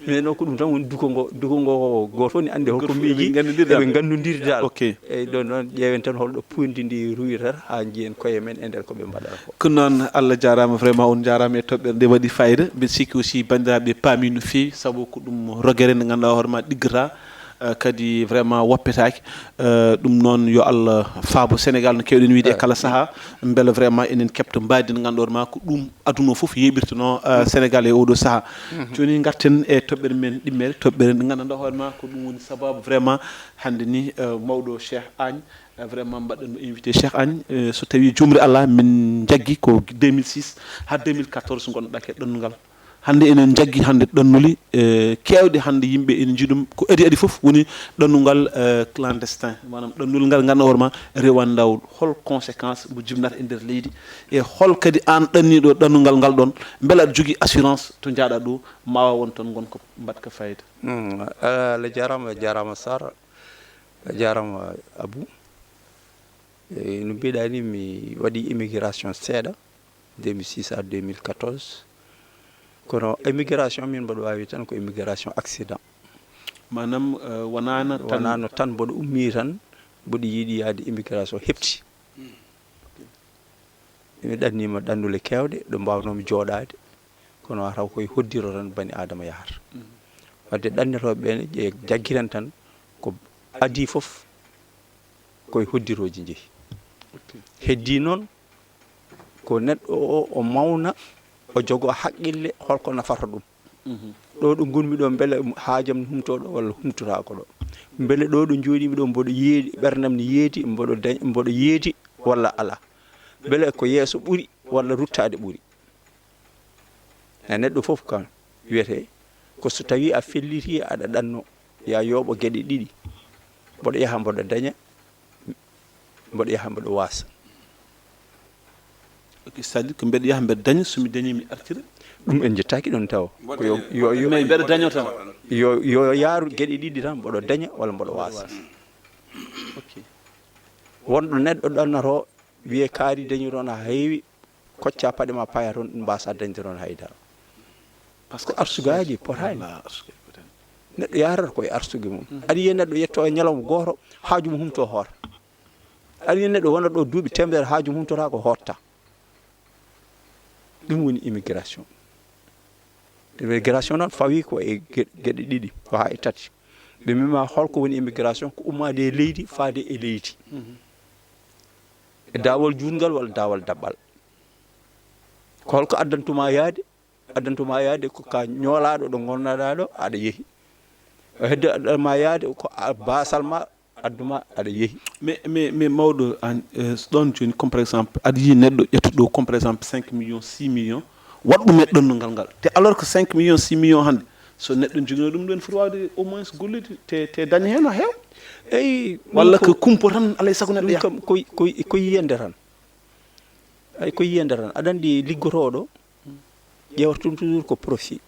Minen noon ko ɗum tan woni duko ngo, duko ngo, gooto fof ne anndi holko miiji, eɓe nganndondiri dal. Eyyi, ɗon noon ƴeewen tan holɗo pundi ndi ruwirata haa njiyen koye men e nder ko ɓe mbaɗata ko. Ko noon, Allah jaaraama, vraiment on njaaraama e toɓɓere nde, waɗi fayida. Mbiɗa sikki aussi banndiraaɓe paami no feewi, sabu ko ɗum rogere nde ngannduɗaa hoore ma ɗiggata, eh, kadi vraiment woppetaake. Eh, ɗum noon yo Allah faabo Sénégal no keewɗen wiyde e kala sahaa, mbele vraiment enen keɓta mbaadi ndi ngannduɗaa hoore ma ko ɗum aduna o fof yeeɓirtuno, eh, Sénégal e oɗo sahaa. Jooni ngarten e toɓɓere men ɗimmere, toɓɓere nde ngannduɗaa hoore ma ko ɗum woni sababu vraiment hannde ni, eh, mawɗo Cheikh Agne, eh, vraiment mbaɗɗen mo invité Cheikh Agne, eh, so tawi jumri Allah min jaggi ko deux mille six haa deux mille quatorze ngonnoɗaa e ɗannungal. Hannde enen njaggi hannde ɗannuli, eh, keewɗe hannde yimɓe ene njiɗum. Ko adi adi fof woni ɗannungal, eh, clandestin, maanaam ɗannule ngal ngannduɗaa hoore ma rewan laawol. Hol conséquence mo jibinata e nder leydi? E hol kadi aan ɗanniiɗo ɗannungal ngal ɗon, mbele aɗa jogii assurance to njaaɗa ɗo, ma waaw won toon ngon ko mbaɗka fayida? Hmm, Allah jaaraama, jaaraama Sara, jaaraama Abou. E, no mbiɗa ni, mi waɗi immigration seeɗa, deux mille six à deux mille quatorze. Kono immigration min mboɗo waawi tan ko immigration accident. Maanaam, eh, wonaano tan, wonaano tan mboɗo ummii tan, mboɗo yiɗi yahde immigration heɓti. Mi ɗanniima ɗannule keewɗe ɗo mbaawnoomi jooɗaade, kono a taw koye hoddiro tan bani Aadama yahata. Wadde ɗannitooɓe ɓe ne ƴe jaggiren tan ko adii fof koye hoddirooji njehi. Heddii noon ko neɗɗo o, o mawna, o jogoo haqqille, holko nafata ɗum. Ɗo ɗo ngonmi ɗo, mbele haajam humto ɗo walla humtotaako ɗo? Mbele ɗo ɗo njooɗimi ɗo, mboɗo yeeɗi, ɓerdam ne yeeti, mboɗo dañ-, mboɗo yeeti walla alaa? Mbele ko yeeso ɓuri walla ruttaade ɓuri? E neɗɗo fof kam wiyete ko so tawi a felliti aɗa ɗanno, ya yooɓo geɗe ɗiɗi, mboɗo yaha mboɗo daña, mboɗo yaha mboɗo waasa. Ok, c'est-à-dire que mbeɗa yaha mbeɗa daña, so mi dañi mi artira. Ɗum en jettaaki ɗon tawa. Ko yo, yo, yo, Mais mbeɗa daño tan. yo, yo yaaru geɗe ɗiɗi tan, mboɗo daña walla mboɗo waasa. Ok. Wonɗo neɗɗo ɗannoto, wiye kaari dañi toon ha heewi, kocca paɗe ma paya toon, mbasa dañde toon haydara. Par ce que arsugaaji potaani. Neɗɗo yaarata koye arsugue mum. Aɗa yiya neɗɗo yetto e ñalawma gooto, haaju mum humto hoota. Aɗa yiya neɗɗo wona ɗo duuɓi temedere, haaju mum humtota ko hootta. Ɗum woni immigration. Immigration noon fawi ko e ge-, geɗe ɗiɗi, ko ha e tati. Ɓe mbima holko woni immigration? Ko ummaade e leydi, faade e leydi. E daawal juutngal walla daawal daɓɓal. Ko holko addantuma yaade? Addantuma yaade ko ka ñoolaaɗo ɗo ngonnoɗaa ɗo, aɗa yehi. O hedde addama yaade ko a, baasal ma adduma, aɗa yehi. Mais, mais, mais mawɗo, an, eh, so ɗon jooni, comme par exemple, aɗa yiyi neɗɗo ƴettuɗo ɗo, comme par exemple cinq millions, six millions, waɗ ɗum e ɗonngal ngal. Te alors que cinq millions, six millions hannde, so neɗɗo jogino ɗum ɗon, foti waawde au moins gollude, te, te daña heen o heew. Eyi, ɗum Walla ko, ko kumpo tan, alay sago neɗɗo ɗum yaha. Kam koy, koy, koy yiyande tan. Ay, koy yiyande tan. Aɗa anndi liggotooɗo, ƴeewata ɗum toujours ko profit.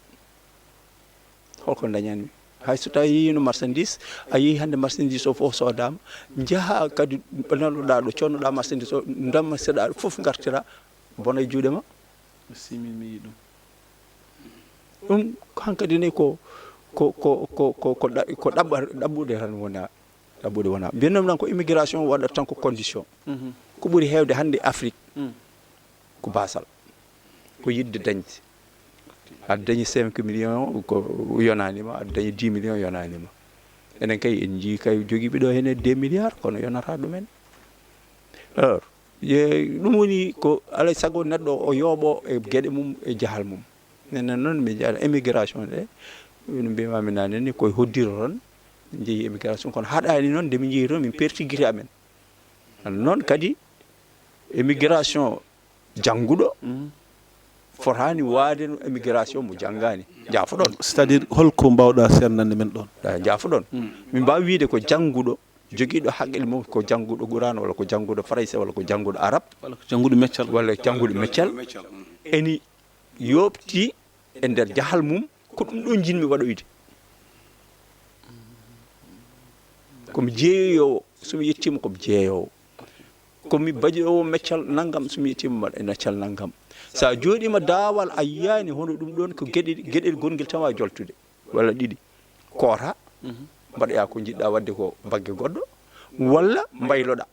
Holko dañanmi? Hay so tawi yiyino marchandise, a yehi hannde marchandise o fof soodama, njaha kadi nannoɗaa ɗo, connoɗaa marchandise o, ndammaseɗaa ɗo fof ngartira, bona e juuɗe ma. Simin mi yiɗum. Ɗum hankadi ne ko, ko, ko, ko, ko, ko ɗa-, ko ɗaɓɓa-, ɗaɓɓude tan wona, ɗaɓɓude wona. Mbiyatnoomi tan ko immigration waɗata tan ko condition. Ko ɓuri heewde hannde Afrique, ko baasal, ko yiɗde dañde. Aɗa dañi cinq millions, ko yonaani ma, aɗa dañi dix millions, yonaani ma. Enen kay, en njii kay jogiiɓe ɗo hene deux milliards, kono yonata ɗumen. Alors, ye-, ɗum woni ko alay sago neɗɗo o yooɓo e geɗe mum, e jahal mum. Enen noon, min njaha immigration ɗe, no mbiymaami naane ni, koye hoddiro tan, min njehi immigration, kono haɗaani noon nde min njehi toon, min perti gite amen. Noon kadi, immigration jannguɗo fotaani waade no immigration mo janngaani. Njaafoɗon. C'est-à-dire, holko mbawɗa seernande men ɗon? Ah, njaafoɗon. Min mbaawi wiide ko jannguɗo, jogiiɗo haqqille mum ko jannguɗo Quraan, walla ko jannguɗo Farayse, walla ko jannguɗo Arab, Walla ko jannguɗo meccal. Walla jannguɗo meccal, eni yooɓti e nder jahal mum, ko ɗum ɗo njiɗmi waɗoyde. Ko mi jeeyoowo, so mi yettiima ko mi jeeyoowo. Ko mi baɗoowo meccal nanngam, so mi yettiima mbaɗa meccal nanngam. So a jooɗiima daawal a yiyaani hono ɗum ɗoon, ko geɗe, geɗel gongel tan waawi joltude, walla ɗiɗi. Koota, mbaɗoyaa ko njiɗɗaa waɗde ko bagge goɗɗo, walla mbayloɗaa.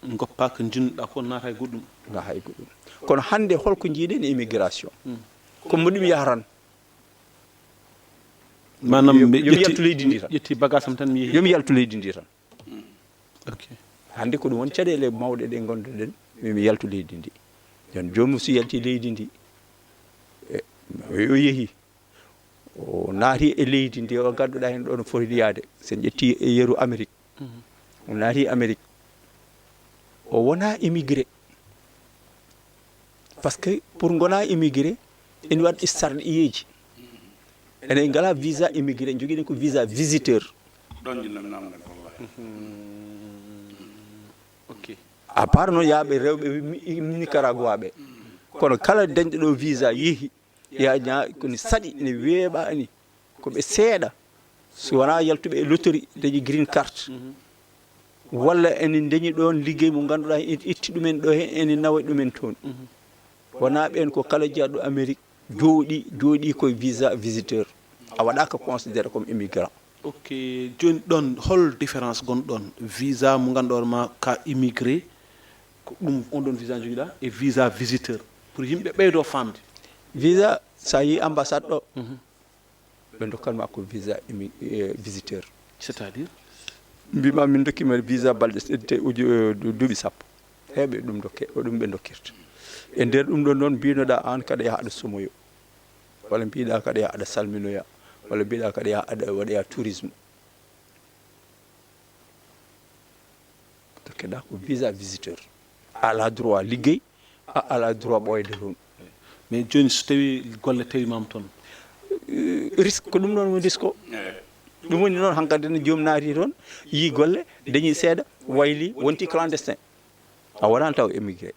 Ngoppa ko njinnuɗaa ko, naata e goɗɗum. Naata e goɗɗum. Kono hannde holko njiiɗen e immigration? Ko mo ɗum yaha tan. Maanaam, Yo-, mi yo mi ƴetti, yaltu leydi ndi tan. Ƴetti bagage am tan, mi yehi. Yo mi yaltu leydi ndi tan. Ok. Hannde ko ɗum woni caɗeele mawɗe ɗe ngonnduɗen, mi, mi yaltu leydi ndi. Jooni joomum so yalti leydi ndi, e, o yehi, o naati e leydi ndi, o ngannduɗaa heen ɗo no foti yaade. So en ƴetti e yeru Amérique, o naati Amérique, o wonaa immigré. Par ce que pour ngonaa immigré, ene waɗi sarɗiyeeji. Enen ngalaa visa immigré, njogiɗen ko visa visiteur. Ɗon jinnami namdal, wallahi. Ok. À part noon yaaɓe rewɓe mi-, Nicaragua ɓe. Kono kala dañɗo ɗo visa yehi, ya ña-, ko ni saɗi, ne weeɓaani. Ko ɓe seeɗa. So wonaa yaltuɓe e loterie, dañi green card. Walla ene dañi ɗoon liggey mo ngannduɗaa, en itti ɗumen ɗo heen, ene nawa ɗumen toon. Wonaa ɓeen ko kala jeyaɗo Amérique, jooɗi, jooɗi koye visa visiteur. A waɗaaka considéré comme immigrant. Ok, jooni ɗon, hol différence gonɗon? Visa mo ngannduɗaa ma ka immigré, ko ɗum on ɗon visa jogiɗaa, e visa visiteur, pour yimɓe ɓeydo faamde. Visa, so a yii ambassade ɗo, ɓe ndokkan ma ko visa immi-, eh, visiteur. C'est-à-dire? Mbima min dokkima visa balɗe s-, te uju, eh, du-, duuɓi sappo. Heɓe ɗum dokke, ko ɗum ɓe dokkirta. E nder ɗum ɗon noon, mbinoɗaa aan kaɗa yaha aɗa somoyo, walla mbiɗaa kaɗa yaha aɗa salminoya, walla mbiɗaa kaɗa yaha aɗa waɗoya tourisme. Dokkeɗaa ko visa visiteur. A alaa droit liggey, a alaa droit ɓooyde toon. Mais jooni, so tawii golle tawimaama toon? Eh, risque, ko ɗum ɗoon woni risque o. Ɗum woni noon, hankadi ne joom naati toon, yii golle, dañii seeɗa, wayli, wonti clandestin. A wonaa taw émigré.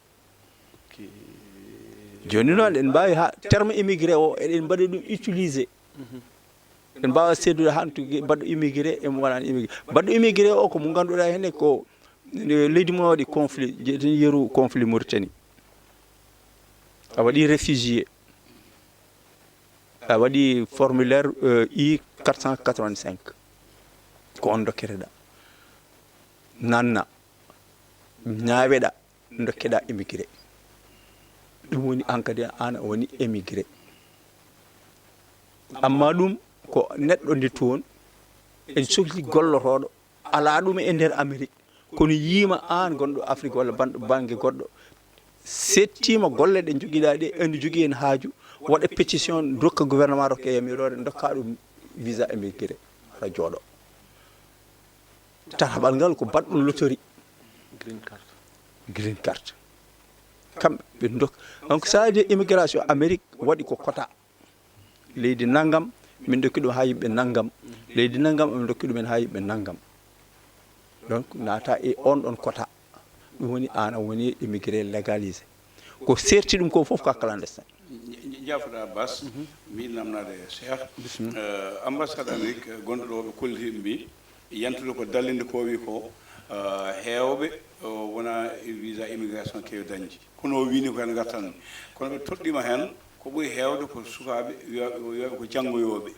Jooni noon, eɗen mbaawi haa terme émigré o, eɗen mbaɗa ɗum utilisé. Eɗen mbaawa seedude haa no tigi baɗɗo immigré e mo wonani immigré. Baɗɗo immigré o ko mo ngannduɗaa heen ko leydi mum waɗi conflit, jeetini yeru conflit Mauritanie. A waɗi réfugié. A waɗi formulaire, euh, I quatre cent quatre-vingt-cinq. Ko on dokketeɗaa. Nanna. Ñaaweɗaa. Dokkeɗaa immigré. Ɗum woni aan kadi, aan a woni émigré. Amma ɗum ko neɗɗo nde toon, en sohli gollotooɗo, alaa ɗum e nder Amérique. Kono yiima aan gonɗo Afrique walla banɗo bannge goɗɗo, settiima golle ɗe njogiɗaa ɗe, ene jogii heen haaju, waɗa pétition, ndokka gouvernement, rokke yamiroore, ndokka ɗum visa émigré, hara jooɗo. Tataɓal ngal ko baɗɗo lotori. Green card. Green card. Kamɓe ɓe ndok. Donc, ça veut dire immigration Amérique waɗi ko quota. Leydi nanngam, min ndokki ɗum haa yimɓe nanngam. Leydi nanngam, min ndokki ɗum en haa yimɓe nanngam. Donc, naata e on ɗon quota. Ɗum woni aan a woni immigré légalisé. Ko serti ɗum ko fof ko clandestin. Jaafoɗaa Bas, mi yiɗi namnaade Cheikh. Euh, ambassade Amérique, gonɗo ɗo, ɓe kolliti mbi yantude ko dallinde ko wi ko, euh, heewɓe, euh, wona visa immigration keewi dañde. Kono o wini ko heen ngartan. Kono ɓe toɗɗiima heen, ko ɓuri heewde ko sukaaɓe wiyaaɓe, wiyaaɓe ko janngoyooɓe.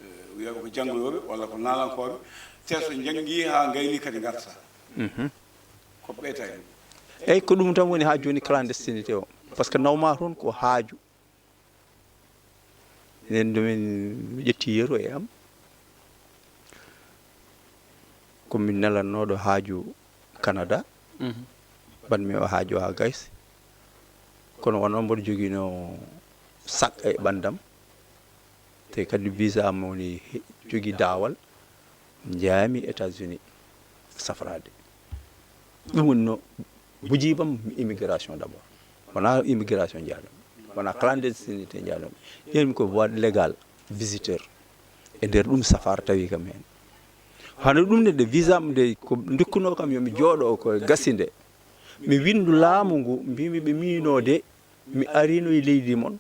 Euh, wiyaaɓe ko janngoyooɓe walla ko naalankooɓe. Te so njanngi haa ngayni kadi ngarta. Ko ɓeyta heen. Eyyi, ko ɗum tan woni haa jooni clandestinité o. Par ce que nawma toon ko haaju. Nden nde min ƴetti yeru e am, ko min nelannooɗo haaju Canada, mbaɗmi o haaju haa gaysi. Kono won on mboɗo joginoo sac e ɓanndam, te kadi visa am woni he-, jogii daawal, njaami États-Unis safraade. Ɗum woni no bujibam immigration d'abord. Wona immigration njaɗo. Wona clandestinité njaɗo. Ƴeewmi ko voie légale, visiteur. E nder ɗum safar tawi kam heen. Hano ɗum ne de visa am de ko ndukkuno kam yo mi jooɗo ko gasi nde. Mi windu laamu ngu, mbimi ɓe miino de, mi arino e leydi mon.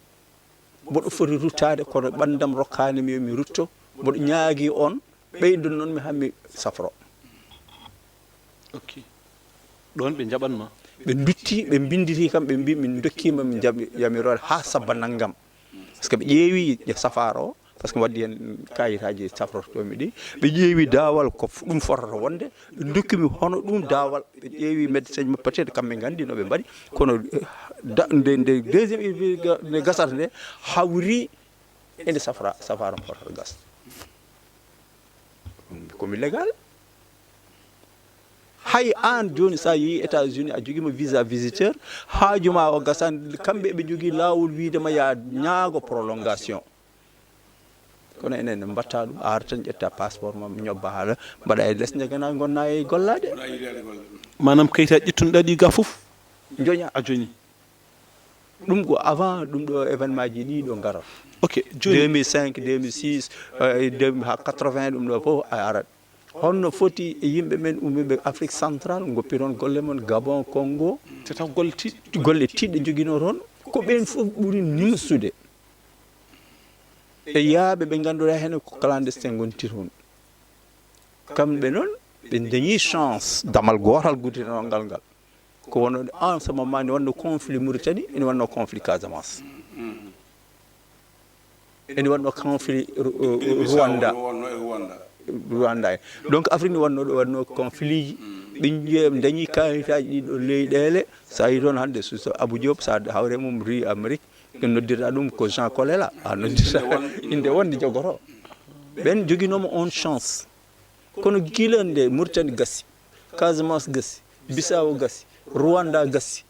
Mboɗo foti ruttaade, kono ɓanndam rokkaani mi yo mi rutto. Mboɗo ñaagii on, ɓeydon noon mi haa mi safro. Ok. Ɗoon ɓe njaɓan ma? Ɓe ndutti, ɓe mbinnditi kam, ɓe mbi min ndokkiima min jaɓi yamiroore haa sabba nanngam. Par ce que ɓe ƴeewi e safar o, par ce que mi waddi heen kayitaaji safrotoomi ɗi. Ɓe ƴeewi daawal ko f-, ɗum fotata wonde, ɓe ndokki mi hono ɗum daawal. Ɓe ƴeewi médecin ma, peut-être kamɓe nganndi no ɓe mbaɗi, kono, eh, da-, nde, nde deuxième épi-, nde gasata nde hawri e nde safra, safara mo fotata gas. Ko mi légal. Hay aan jooni so a yehi États-Unis a jogiima visa visiteur, haaju ma o gasan, kamɓe ɓe jogii laawol wiide ma ya ñaago prolongation. Kono enen ne mbatta ɗum, a ara tan ƴetta passeport ma, ñobba haala, mbaɗa e les, njagana gonna e gollaade. Maanaam kayitaaji ƴettunoɗaa ɗi ga fof? Joña. A joñi. Ɗum ko avant ɗum ɗo événement ji ɗi ɗo ngarata. Ok, jooni. deux mille cinq, deux mille six, euh, deux mille, ha quatre-vingts, ɗum ɗo fof a arat. Honno foti e yimɓe men ummiiɓe Afrique centrale, ngoppiron golle mon Gabon, Congo? Te taw golle tiiɗɗe. Golle tiiɗɗe njoginoo toon. Ko ɓeen fof ɓuri nimsude. E yaaɓe ɓe ngannduɗaa heen ko clandestin ngonti toon. Kamɓe noon, ɓe dañii chance, damal gootal gudditanoo ngal ngal. Ko wonno en ce moment, ne wonno conflit Mauritanie, ene wonno conflit Casamance. Ene wonno conflit Ru-, Ru-, Rwanda. Rwanda en. Donc, Afrique ne wonno ɗo, wonno conflit ji. Ɓe nje-, dañi kayitaaji ɗi ɗo leyɗeele. So a yi toon hannde, so, so Abou Diop, so a hawre mum ri Amérique, ɓe noddirta ɗum ko Jean Kolela. A noddirta innde wonde jogoto. Ɓen joginooma on chance. Kono gila nde Mauritanie gasi, Casamance gasi, Bissau gasi, Rwanda gasi.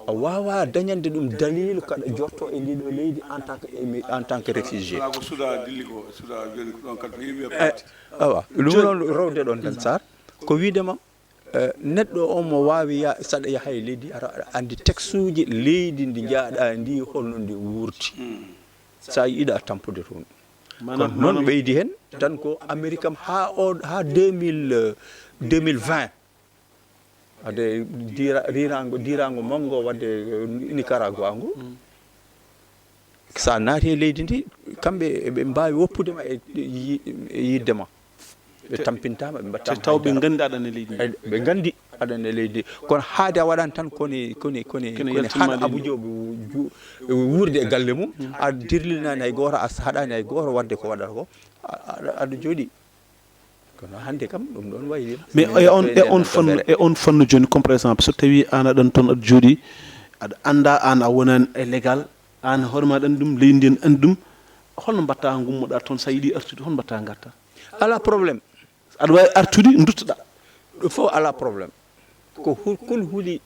A waawaa dañande ɗum daliilu kaɗa jotto e ndii ɗoo leydi en tant que, en tant que réfugié. Alaa ko suudaa dilli ko, suudaa jooni ko ɗoon kadi ko yimɓe. Eh, awa, ɗum noon rowde ɗoon tan, Sar, ko wiide ma, eh, neɗɗo o mo waawi ya-, saɗa yaha e leydi, aɗa, aɗa anndi textuuji leydi ndi njaaɗaa ndi, holno ndi wuurti. Sa yiɗa tampude toon. Maanaam, ko noon maanaam ɓeydi heen tan ko Amérique kam haa o, haa deux mille, euh, deux mille vingt. Ade diira-, riiraango, diiraango manngo waɗde, eh, Nicaragua ngo. Sa naati e leydi ndi, kamɓe eɓe mbaawi woppude ma e yi-, e yiɗde ma. Ɓe tampintaa ma, ɓe mbaɗtaa ma taw ɓe haydara. Nganndi aɗa e leydi ndi. Eh, ɓe nganndi aɗa e leydi ndi. Kono haade a waɗan tan koni, koni, koni, koni yaltin ma haɗa leydi ndi. Abuja o ɓe ju-, wuurde e galle mum, a dirlinaani hay gooto, a haɗaani hay gooto waɗde ko waɗata ko, a, a, aɗa jooɗii. Kono hannde kam, ɗum ɗoon wayi. Mais e on, e on fannu, e on fannu jooni, comme par exemple, so tawii aan aɗa ɗoon toon, aɗa jooɗii, aɗa anndaa aan a wonaani e légal, aan hoore ma aɗa anndi ɗum, leydi ndi ene anndi ɗum, holno mbaɗtaa ngummoɗaa toon, so a yiɗii artude, holno mbaɗtaa ngartaa? Alaa problème. Aɗa waawi artude, nduttoɗaa. Ɗum fof alaa problème. Ko hu-, kul huli.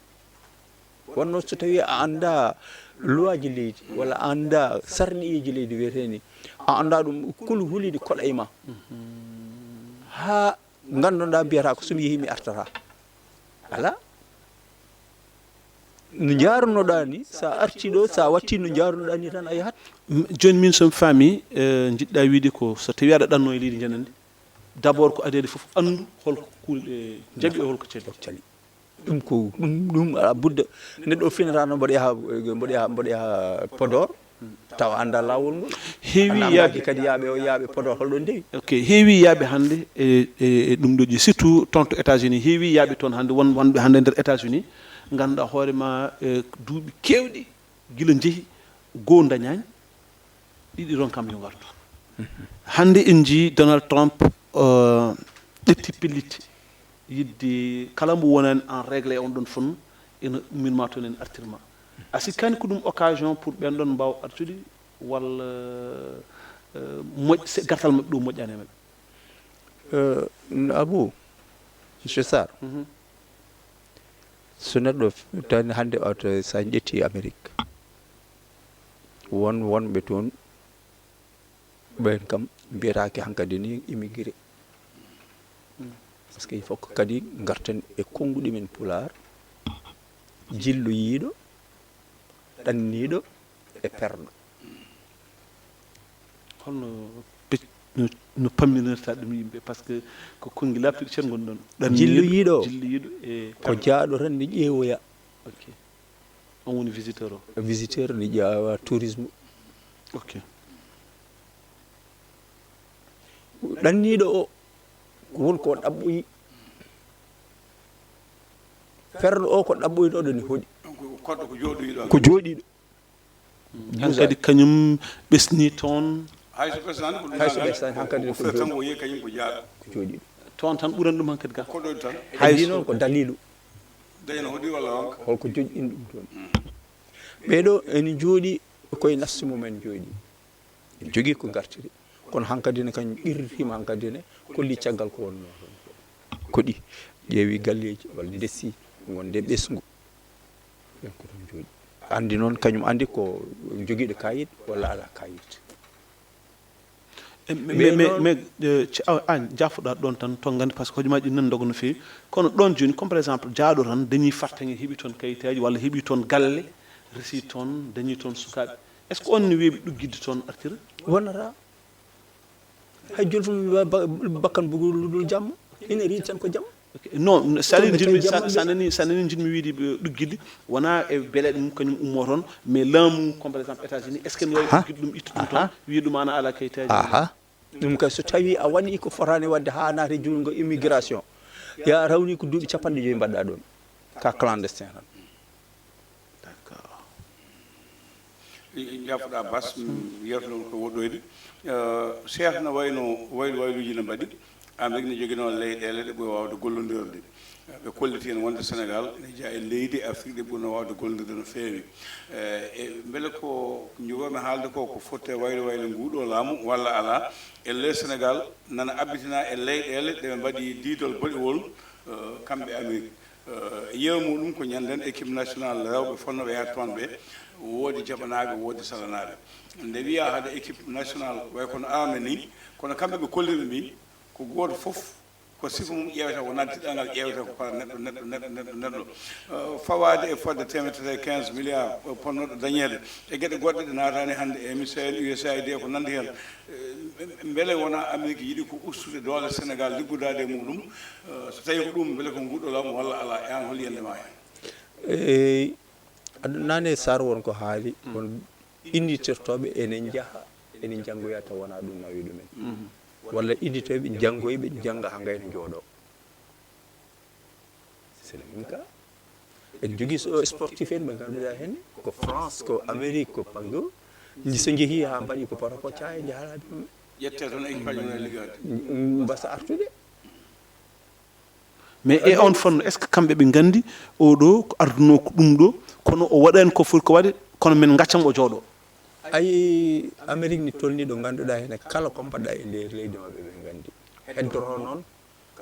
Wonno so tawii a anndaa luwaaji leydi, walla a anndaa sarɗiiji leydi wiyetee ni, a anndaa ɗum, kul huli ɗi koɗa e ma. Haa ngannduɗaa mbiyataa ko so mi yehii mi artataa. Alaa. No njaarunoɗaa ni, so a artii ɗo, so a wattii no njaarunoɗaa ni tan a yahat. M-, jooni min so mi faamii, eh, njiɗɗaa wiide ko so tawii aɗa ɗannoo e leydi njanandi, d'abord ko adii adii fof anndu holko kuulɗe njaɓi e holko cali. Cali. Ɗum ko, ɗum, ɗum alaa budda. Neɗɗo o finataano mboɗo yaha, mboɗo yaha, mboɗo yaha Podor, tawa anndaa laawol ngol. Heewi anndaa yaaɓe kadi yaaɓe o, yaaɓe Podor holɗo ndewi. Ok, heewi yaaɓe hannde e, e, e ɗum ɗo ƴi, surtout toon to États-Unis, heewi yaaɓe toon hannde, won, wonɓe hannde nder États-Unis, ngannduɗaa hoore ma, e, duuɓi keewɗi gila njehi, goo ndañaani, ɗiɗi ronkaama yo ngartu. Hannde en njii Donald Trump, eh, ƴetti pellitte, yiɗde kala mbo wonaani en règle e on ɗon fannu, ina ummin ma toon, ene artir ma. A sikkaani ko ɗum occasion pour ɓeen ɗon mbaawa artude, walla, eh, moƴ-, se gartal maɓɓe ɗo moƴƴaani e maɓɓe? Eh, Abou, Monsieur Sarr, mhm. So neɗɗo f-, tan hannde o to, so a ƴetti Amérique, won wonɓe toon, ɓeen kam mbiyetaake hankadi ni immigré. Parce que il faut que kadi ngarten e konnguɗi men Pulaar, jilloyiiɗo, ɗanniiɗo e perɗo. Holno pec-, no, no pamminirta ɗum yimɓe? Parce que ko konngi laaɓtuɗi ceer ngon ɗon. Ɗanniiɗo, jilloyiiɗo, jilloyiiɗo e ko perɗo. Jaaɗo tan ne ƴeewoya. Ok. On woni visiteur o? Visiteur ne ƴeewa tourisme. Ok. Ɗanniiɗo o, ko woni ko ɗaɓɓoyi. Perɗo o ko ɗaɓɓoynoɗo ne hoɗi. Donc, koɗɗo ko jooɗoyiɗo. Ko jooɗiiɗo. Hankadi kañum ɓesni toon. Hay so ɓesnaani, ko ɗum. Hay so ɓesnaani, hankadi ko firti tan jooɗi-, ko yehi kañum ko jaaɗo. Ko jooɗiiɗo. Toon tan ɓuran ɗum hankadi ka. Koɗoyɗo tan. Hay so noon ko daliilu. Daña no hoɗi walla ronka. Holko joƴƴini ɗum toon? Ɓeeɗo ene njooɗi koye nafsi mum en njooɗi. Ene jogii ko ngartiri. Kono hankadi ne kañum qirritima hankadi ne, holli caggal ko wonnoo toon ko. Koɗi, ƴeewi galleeji, walla ndesi, wonde ɓesngu. Ɓen ko toon jooɗi. Anndi noon, kañum anndi ko jogiiɗo kayit walla alaa kayit. E, mais, mais, mais, noon mais, euh, ci-, a, an, jaafoɗaa ɗoon tan, to nganndi, parce que hojomaaji ɗi nan ndoga no feewi. Kono ɗoon jooni, comme par exemple, jaaɗo tan, dañii fartaŋŋe, heɓi toon kayitaaji, walla heɓi toon galle, resi toon, dañii toon sukaaɓe. Est-ce que on ne weeɓi ɗuggidde toon artira? Wonata. Hay jooni fof mi wiya ba-, bakkan bugol luɗol jamma. Ina riiwi tan ko jamma. Ok. Non, c'est-à-dire, njiɗmi, sa, sa nani, sa nani njiɗmi wiide, eh, ɗuggidi, wonaa e beleɗe mum kañum ummoo toon, mais laamu, comme par exemple États-Unis, est-ce que ne waawi ɗuggide ɗum, ittude ɗum toon, wiya ɗum aan a alaa kayitaaji? Aha. Ɗum kay, so tawii a waɗii ko fotaani waɗde haa naati juutngo immigration, ya rawni ko duuɓi capanɗe joyi mbaɗɗaa ɗoon, ka clandestin tan. D'accord. Jaafoɗaa Bas, yeewtere nde ko woɗɗoyde. Eh, Cheikh, no wayno waylu wayluuji ne mbaɗi, Amérique ne joginoo leyɗeele ɗe ɓuri waawde gollondirde. Ɓe kolliti en wonde Sénégal ene jeyaa e leydi Afrique ɗe ɓurno waawde gollondirde no feewi. Eh, e mbele ko njogoomi haalde ko, ko fotte waylu waylu nguuɗoo laamu walla alaa? E ley Sénégal nana abbitinaa e leyɗeele ɗe ɓe mbaɗi diidol boɗewol, eh, kamɓe Amérique. Yeewu muɗum ko ñannden équipe national rewɓe fotnooɓe yahde toon ɓe, woodi jaɓanaaɓe, woodi salanaaɓe. Nde wiyaa hade équipe national way kono arme ni, kono kamɓe ɓe kolliri mbi ko gooto fof ko sifa mum ƴeewata, wonaa diɗɗal ngal ƴeewata, ko para neɗɗo, neɗɗo, neɗɗo, neɗɗo, neɗɗo. Eh, fawaade e fodde teemedere e quinze milliards, eh, potnooɗo dañeede e geɗe goɗɗe ɗe naataani hannde e M C N, U S A I D, ko nanndi heen. Eh, mbele wonaa Amérique yiɗi ko ustude doole Sénégal liggodaade e muɗum? Eh, so tawii ko ɗum, mbele ko nguɗo laamu walla alaa? E aan, hol yiyannde ma heen? Eey, aɗa nani Sarr won ko haali, won innditirtooɓe ene njaha, ene njanngoya taw wonaa ɗum nawi ɗumen. Walla innditirtooɓe njanngoyɓe, njannga haa ngayno njooɗoo. C'est le même cas. En njogii so sportif en ɓe ngannduɗaa heen, ko France, ko Amérique, ko Pango. Ndi so njehii haa mbaɗi ko par rapport caaye njaharaaɓe ɗum. Ƴettee toon équipe aji mum e liggaade. Mbasa artude. Mais e on fannu, est ce que kamɓe ɓe nganndi oɗo ko ardunoo ko ɗum ɗo, kono o waɗani ko foti ko waɗe, kono min ngaccan o jooɗo? Ayi, Amérique ni tolni ɗo ngannduɗaa heen kala ko mbaɗɗa e nder leydi maɓɓe ɓe nganndi. Heddoro noon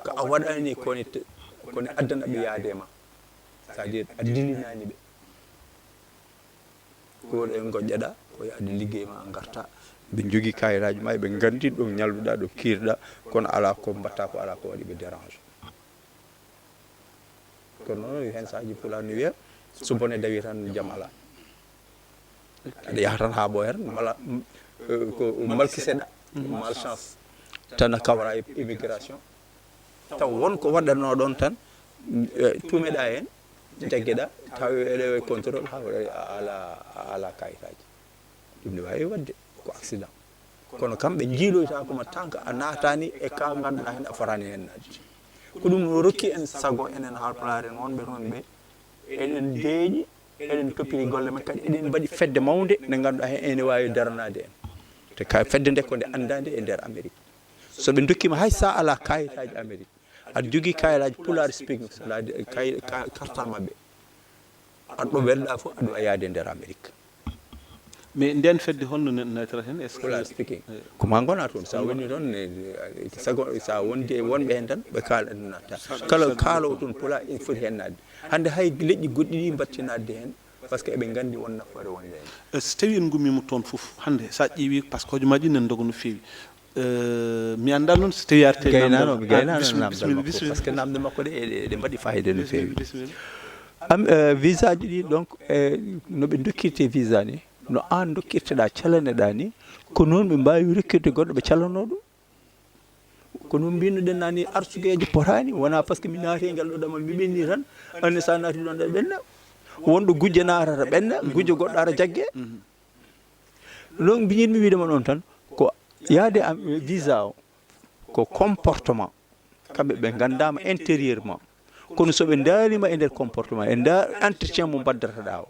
ko a waɗani kone, kone addana ɓe yaade ma. C'est-à-dire a dilinaani ɓe. Ko ɗo en ngoƴƴaɗa, ko yaade liggey ma, a ngarta. Ɓe njogii kayitaaji ma, ɓe nganndi ɗo ñalluɗa, ɗo kiirɗa, kono alaa ko mbatta, ko alaa ko waɗi ɓe dérange. Kono noon heen saaji pulaar ne wiya, so bone dawi tan jam alaa. Aɗa yaha tan haa ɓooya tan, mala, m-, eh, ko malkiseɗa, malchance. Tan a kawra e immigration. Taw won ko waɗatnoo ɗoon tan, eh, tuumeɗa heen, jaggeɗa, taw eɗe contrôle, haa a alaa, a alaa kayitaaji. Ɗum ne waawi waɗde, ko accident. Kono kam ɓe njiiloytaako ma tant que a naataani e ka ngannduɗaa heen a fotaani heen naatde. Ko ɗum rokki en sago enen Haalpulaar en wonɓe toon ɓe, eɗen deeƴi, eɗen toppiri golle men, kadi eɗen mbaɗi fedde mawnde nde ngannduɗaa heen ene waawi daranaade en. Te ka fedde nde ko nde anndaande e nder Amérique. So ɓe ndokkii ma hay so a alaa kayitaaji Amérique, aɗa jogii kayitaaji Pulaar Speaking, so alaa de-, kay-, ka-, kartal maɓɓe, aɗa ɗo welɗa fof, aɗa wawi yaade e nder Amérique. Mais nden fedde holno ne-, natata heen? Est-ce que Pulaar Speaking. Eh. Ko ma ngona toon, so a woni toon, ne, sago, so a wondi e wonɓe heen tan, ɓe kaala ɗum natta. Kala kaalowo toon Pulaar ene foti heen naatde. Hannde hay leƴƴi goɗɗi ɗi mbaɗti naatde heen, parce que eɓe nganndi won nafoore wonde heen. Eh, so tawii en ngummiima toon fof, hannde so a ƴeewii, parce que hojomaaji ɗi nana ndoga no feewi. Eh, mi anndaa noon so tawii a artii e namdal. Gaynaano, mi gaynaano namdal makko, parce que namde makko ɗe, ɗe, ɗe mbaɗi fayida no feewi. Bisimilla. Am, eh, visa ji ɗi, donc, eh, no ɓe ndokkirte visa ni, no aan ndokkirteɗaa, calaneɗaa ni, ko noon ɓe mbaawi rokkirde goɗɗo ɓe calanoo ɗum. Ko noon mbinnoɗen naane, arsugeejo potaani, wonaa parce que mi naati e ngal ɗo damal, mi ɓenni tan, anndi so a naati ɗoon ɗo ɓenna, wonɗo gujjo naatata ɓenna, gujjo goɗɗo ara jagge. Donc, mbiɗmi wiide ma ɗoon tan, ko yaade am, visa o, ko comportement. Kamɓe ɓe nganndaama intérieurement. Kono so ɓe ndaarima e nder comportement, e nder entretien mo mbaddataɗaa o.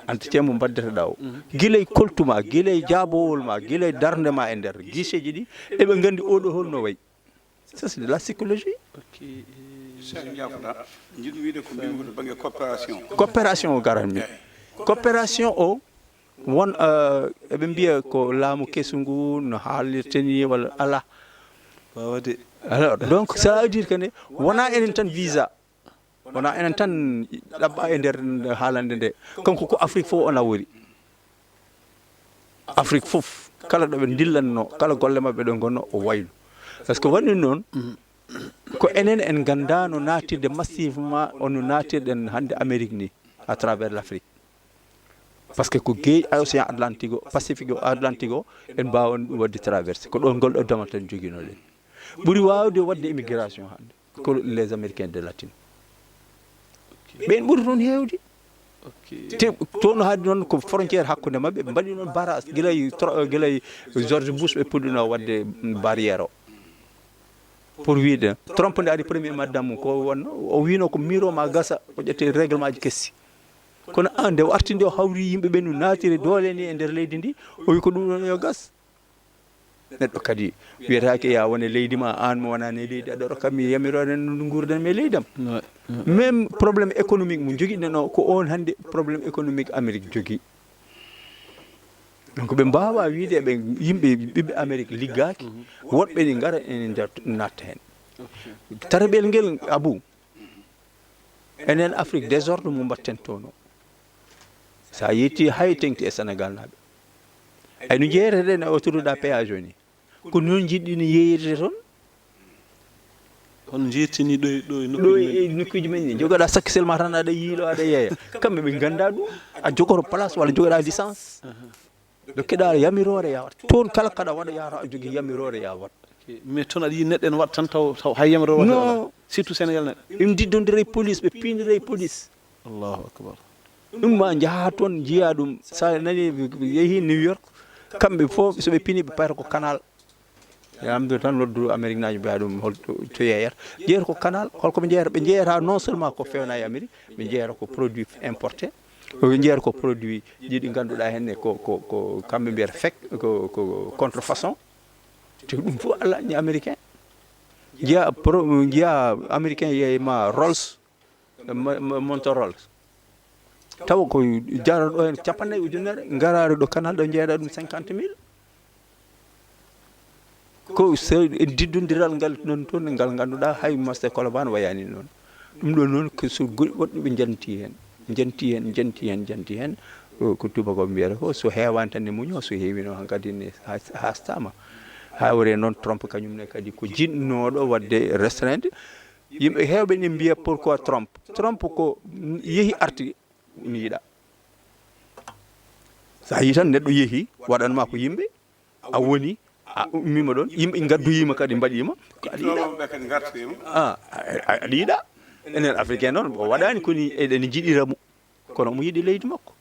Entretien mo mbaddataɗaa o. Gila e koltu ma, gila e jaabowol ma, gila e darnde ma e nder guichet ji ɗi, eɓe nganndi oɗo holno wayi. Ça, c'est de la psychologie. Ok. Cheikh Ndiakhouta, njiɗmi wiide ko mbimi ko to bannge coopération. Coopération o garan mi. Coopération o, won, eh, eɓe mbiya ko laamu kesu ngu no haalirta ni walla alaa. Waawde. Alors, donc, ça veut dire que ne, wonaa enen tan visa. Wonaa enen tan ɗaɓɓa e nder haalande nde. Kanko ko Afrique fof o nawori. Afrique fof, kala ɗo ɓe ndillanno, kala golle maɓɓe ɗo ngonno, o waylu. Parce que waɗi noon, ko enen en nganndaano naatirde massivement, ono naatirɗen hannde Amérique ni, à travers l'Afrique. Parce que ko geeƴi Océan Atlantique o, Pacifique o, Atlantique o, en mbaawan ɗum waɗde traversé. Ko ɗoon ngol ɗo damal tan njoginooɗen. Ɓuri waawde waɗde immigration hannde ko les Américains de Latine. Ɓeen ɓuri toon heewde. Ok. Te toon no haadi noon ko frontière hakkunde maɓɓe, ɓe mbaɗi noon barrage, gila e tro-, gila e George Bush ɓe puɗɗino waɗde barrière o. Pour wiide, Trump nde ari premier mandat mum, ko wonno, o wiino ko miro ma gasa, o ƴetti règlement ji kesi. Kono aan nde o arti nde o hawri yimɓe ɓe no naatiri doole ni e nder leydi ndi, o wi ko ɗum ɗon yo gas. Neɗɗo kadi wiyetaake ya wone leydi ma, aan mo wonani e leydi, aɗa ɗo kam mi yamiroore no nguurdan mi e leydi am. Ouais, ouais. Même problème économique mo jogiɗen o, ko on hannde problème économique Amérique jogii. Donc ɓe mbaawa wiide ɓe yimɓe, ɓiɓɓe Amérique liggaaki, woɗɓe ne ngara ene nder natta heen. Ok. Taraɓel ngel, Abou, Enen Afrique, désordre mo mbatten toon o. So a yettii hay teŋti e Sénégal naaɓe. Ay no jeeyreɗen e autoroute à péage o ni. Ko noon njiɗɗen yeeyirde toon. Hono njettini ɗo e ɗo e Ɗo e nokkuuji men ni, jogoɗaa sac seulement tan aɗa yiilo, aɗa yeeya. Kamɓe ɓe nganndaa ɗum. A jogoto place walla jogoɗaa licence. Ɗo keɗaa yamiroore ya wat. Toon kala kaɗa waɗa yaata a jogii yamiroore ya wat. Mais toon aɗa yiyi neɗɗo ene waɗa tan taw taw hay yamiroore waɗa. Non. Surtout Sénégal neɗɗo. Ɓe ndiddondira e police, ɓe piindira e police. Allahu akbar. Ɗum ma njaha toon njiya ɗum. Sa nani yehi New York, kamɓe fof so ɓe pini ɓe payta ko canal. Yamdu tan noddu Amérique naajo mbiya ɗum hol to yeeyata. Jeeyata ko canal, holko ɓe jeeyata? Ɓe jeeyata non seulement ko fewna e Amérique, ɓe jeeyata ko produit importé. Ɓe jeeyata ko produit ji ɗi ngannduɗaa henne ko ko ko kamɓe mbiyata fek ko ko contrefaçon. Te ɗum fof Allah anni américain. Njiya pro njiya américain yeeyma Rolls, mo- mo- montor Rolls. Tawa ko jarata ɗo heen capanɗe nayi ujunere, ngaraare ɗo canal ɗo jeeyata ɗum cinquante mille. Ko so e diddondiral ngal non toon ngal ngannduɗaa hay maste Colobane wayani noon. Ɗum ɗo noon ko so goɗɗi woɗɓe ɓe njanti heen, njanti heen, njanti heen, njanti heen. Ko tubakooɓe mbiyata ko so heewaani tan ne muñoo, so heewino hankadi ne has- hastaama. Hawre noon Trump kañum ne kadi ko jinnooɗo waɗde restreinte. Yimɓe heewɓe ne mbiya pourquoi Trump? Trump ko yehi arti ne yiɗa. So a yii tan neɗɗo yehi waɗanma ko yimɓe, a woni a ummima ɗon, yimɓe ngaddoyima kadi mbaɗima ko aɗa yiɗa. Ɓe kadi ngartoyima. Ah, a- a- aɗa yiɗa. Enen africain noon o waɗani koni eɗen jiɗira mo, kono omo yiɗi leydi makko.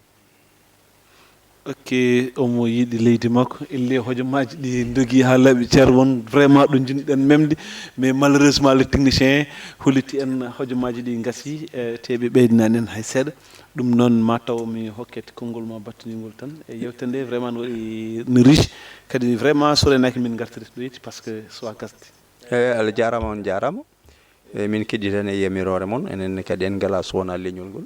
Ok, omo yiɗi leydi makko. Ille hojomaaji ɗi ndogi haa laaɓi, ceer won vraiment ɗo njiɗ-ɗen memde, mais malheureusement le technicien holliti en hojomaaji ɗi ngasi, e te ɓe ɓeydinani en hay seeɗa. Ɗum noon ma taw mi hokkete konngol ma battiningol tan e yewtere nde, vraiment no waɗi no riche, kadi vraiment so renaaki min ngartiri ɗo yetti parce que so a gasde. Eyi, Allah jaaraama, on njaaraama. Eyi, min keɗii tan e yamiroore mon, enen ne kadi en ngalaa so wonaa leñol ngol.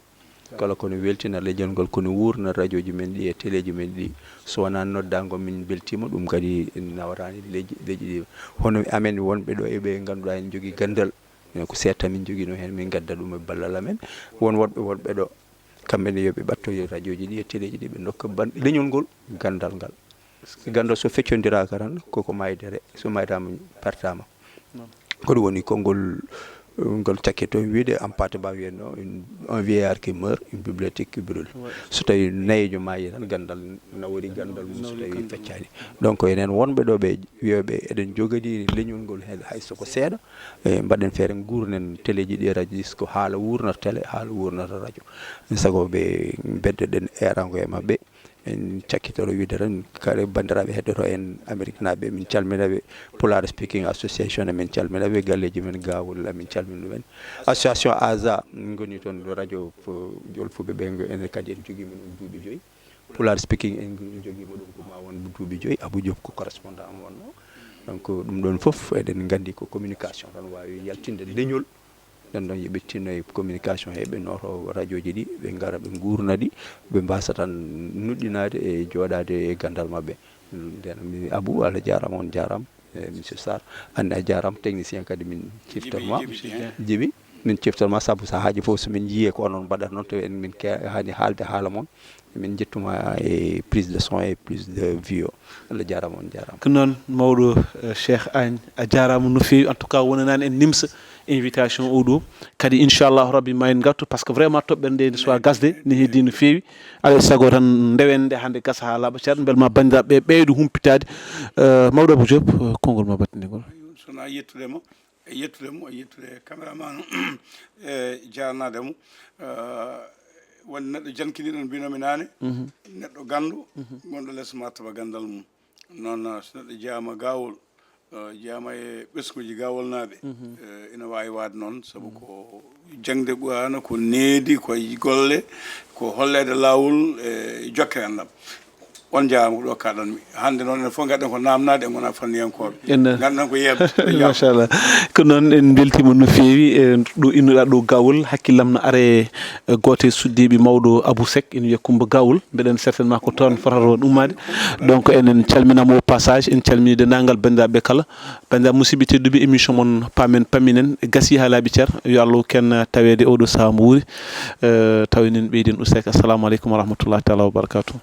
Kala ko no weltina leñol ngol, ko no wuurna rajooji men ɗi e teleeji men ɗi. So wonaa noddaango min mbeltiima, ɗum kadi nawataani leƴƴi leƴƴi ɗi. Hono amen wonɓe ɗo e ɓe ngannduɗaa en njogii ganndal, minen ko seeɗa tan min njogiino heen, min ngadda ɗum e ballal amen. Won woɗɓe wonɓe ɗo, kamɓe ne yo ɓe ɓatto rajooji ɗi e teleeji ɗi, ɓe ndokka ban- leñol ngol ganndal ngal. Ganndo so feccondiraaka tan koko maydere, so maydaama pertaama. Ko ɗum woni konngol ngol cakkito wiide en paata mbawi wiyatno un vieillard qui meurt, une bibliothèque qui brûle. So tawi nayeejo maayi tan ganndal nawori ganndal mum so tawi feccaani. Donc enen wonɓe ɗo ɓe wiyoɓe eɗen jogadi leñol ngol heen hay soko seeɗa. E mbaɗen feere nguurnen teleeji ɗi, radio ɗi, ko haala wuurnata télé, haala wuurnata radio. Sago ɓe beddoɗen erango e maɓɓe. En cakkitoro wiide tan kala banndiraaɓe heɗoto en Amérique naaɓe, min calmina ɓe. Pulaar Speaking Association, min calmina ɓe. Galleeji men Gawol, min calmina ɗumen. Association Aza, min ngoni toon ɗo radio Jolfuɓe ɓe, enen kadi en jogii men on duuɓi joyi. Pulaar Speaking en jogiima ɗum ko ma won duuɓi joyi. Abou Diop ko correspondant am wonno. Donc ɗum ɗon fof eɗen nganndi ko communication tan waawi yaltinde leñol. Nden ɗon yo ɓe tinno e communication he ɓe nooto rajooji ɗi, ɓe ngara ɓe nguurna ɗi, ɓe mbasa tan nuɗɗinaade e jooɗaade e ganndal maɓɓe. Nden mi Abou, Allah jaaraama, on jaaraama. E monsieur Sarr, anne a jaaraama, technicien kadi min ciftor ma. Jibi, min ciftor ma sabu sahaaji fof so min njiyee ko onon mbaɗata noon, to en min ke- hani haalde haala mon. Min njettuma e prise de son e prise de vue o. Allah jaaraama, on jaaraama. Ko noon mawɗo, eh, Cheikh Agne, a jaaraama no feewi. En tout cas wonanaani en nimsa invitation o ɗo. Kadi inchallahu rabbi ma en ngartu parce que vraiment toɓɓere nde nde suwa gasde ne heddii no feewi. Alaa e sago tan ndewen nde hannde gasa haa laaɓa ceerno mbele ma banndiraaɓe ɓe ɓeydo humpitaade. Eh, mawɗo Abou Diop, eh, konngol ma battiningol. Sona yettude ma. E yettude mo, e yettude caméraman, e jaarnaade mo. Eh, wonde neɗɗo jankiniiɗo no mbinomi naane, neɗɗo ganndo, gonɗo les martaba ganndal mum. Noon, eh, so neɗɗo jeyaama Gawol, eh, jeyaama e ɓesnguuji Gawolnaaɓe, eh, ina waawi waade noon, sabu ko jaŋde Quraana, ko needi, ko golle, ko holleede laawol e jokke anndal. On njaaraama ko ɗo kaɗanmi. Hannde noon, enen fof ngarɗen ko naamnaade, en ngonaa fanniyankooɓe. Ngarɗen ko yeeɓde. Machallah. Ko noon, en mbeltiima no feewi e ɗo innuɗaa ɗo Gawol. Hakkillam no are e gooto e suddiiɓe mawɗo Abou Seck, ina wiyee Coumba Gawol. Mbeɗen certainement ko toon fotata won ummaade. Donc, enen calminaama au passage, en calminii denndaangal banndiraaɓe kala. Banndiraaɓe musidɓe tedduɓe, émission mon Paamen Pamminen gasii haa laaɓi cer. Yo Allah hokku en taweede oɗo sahaa mbo wuuri. Eh, taw enen ɓeyden Ousek. Assalamu aleykum wa rahmatullahi taala wa barakatuh.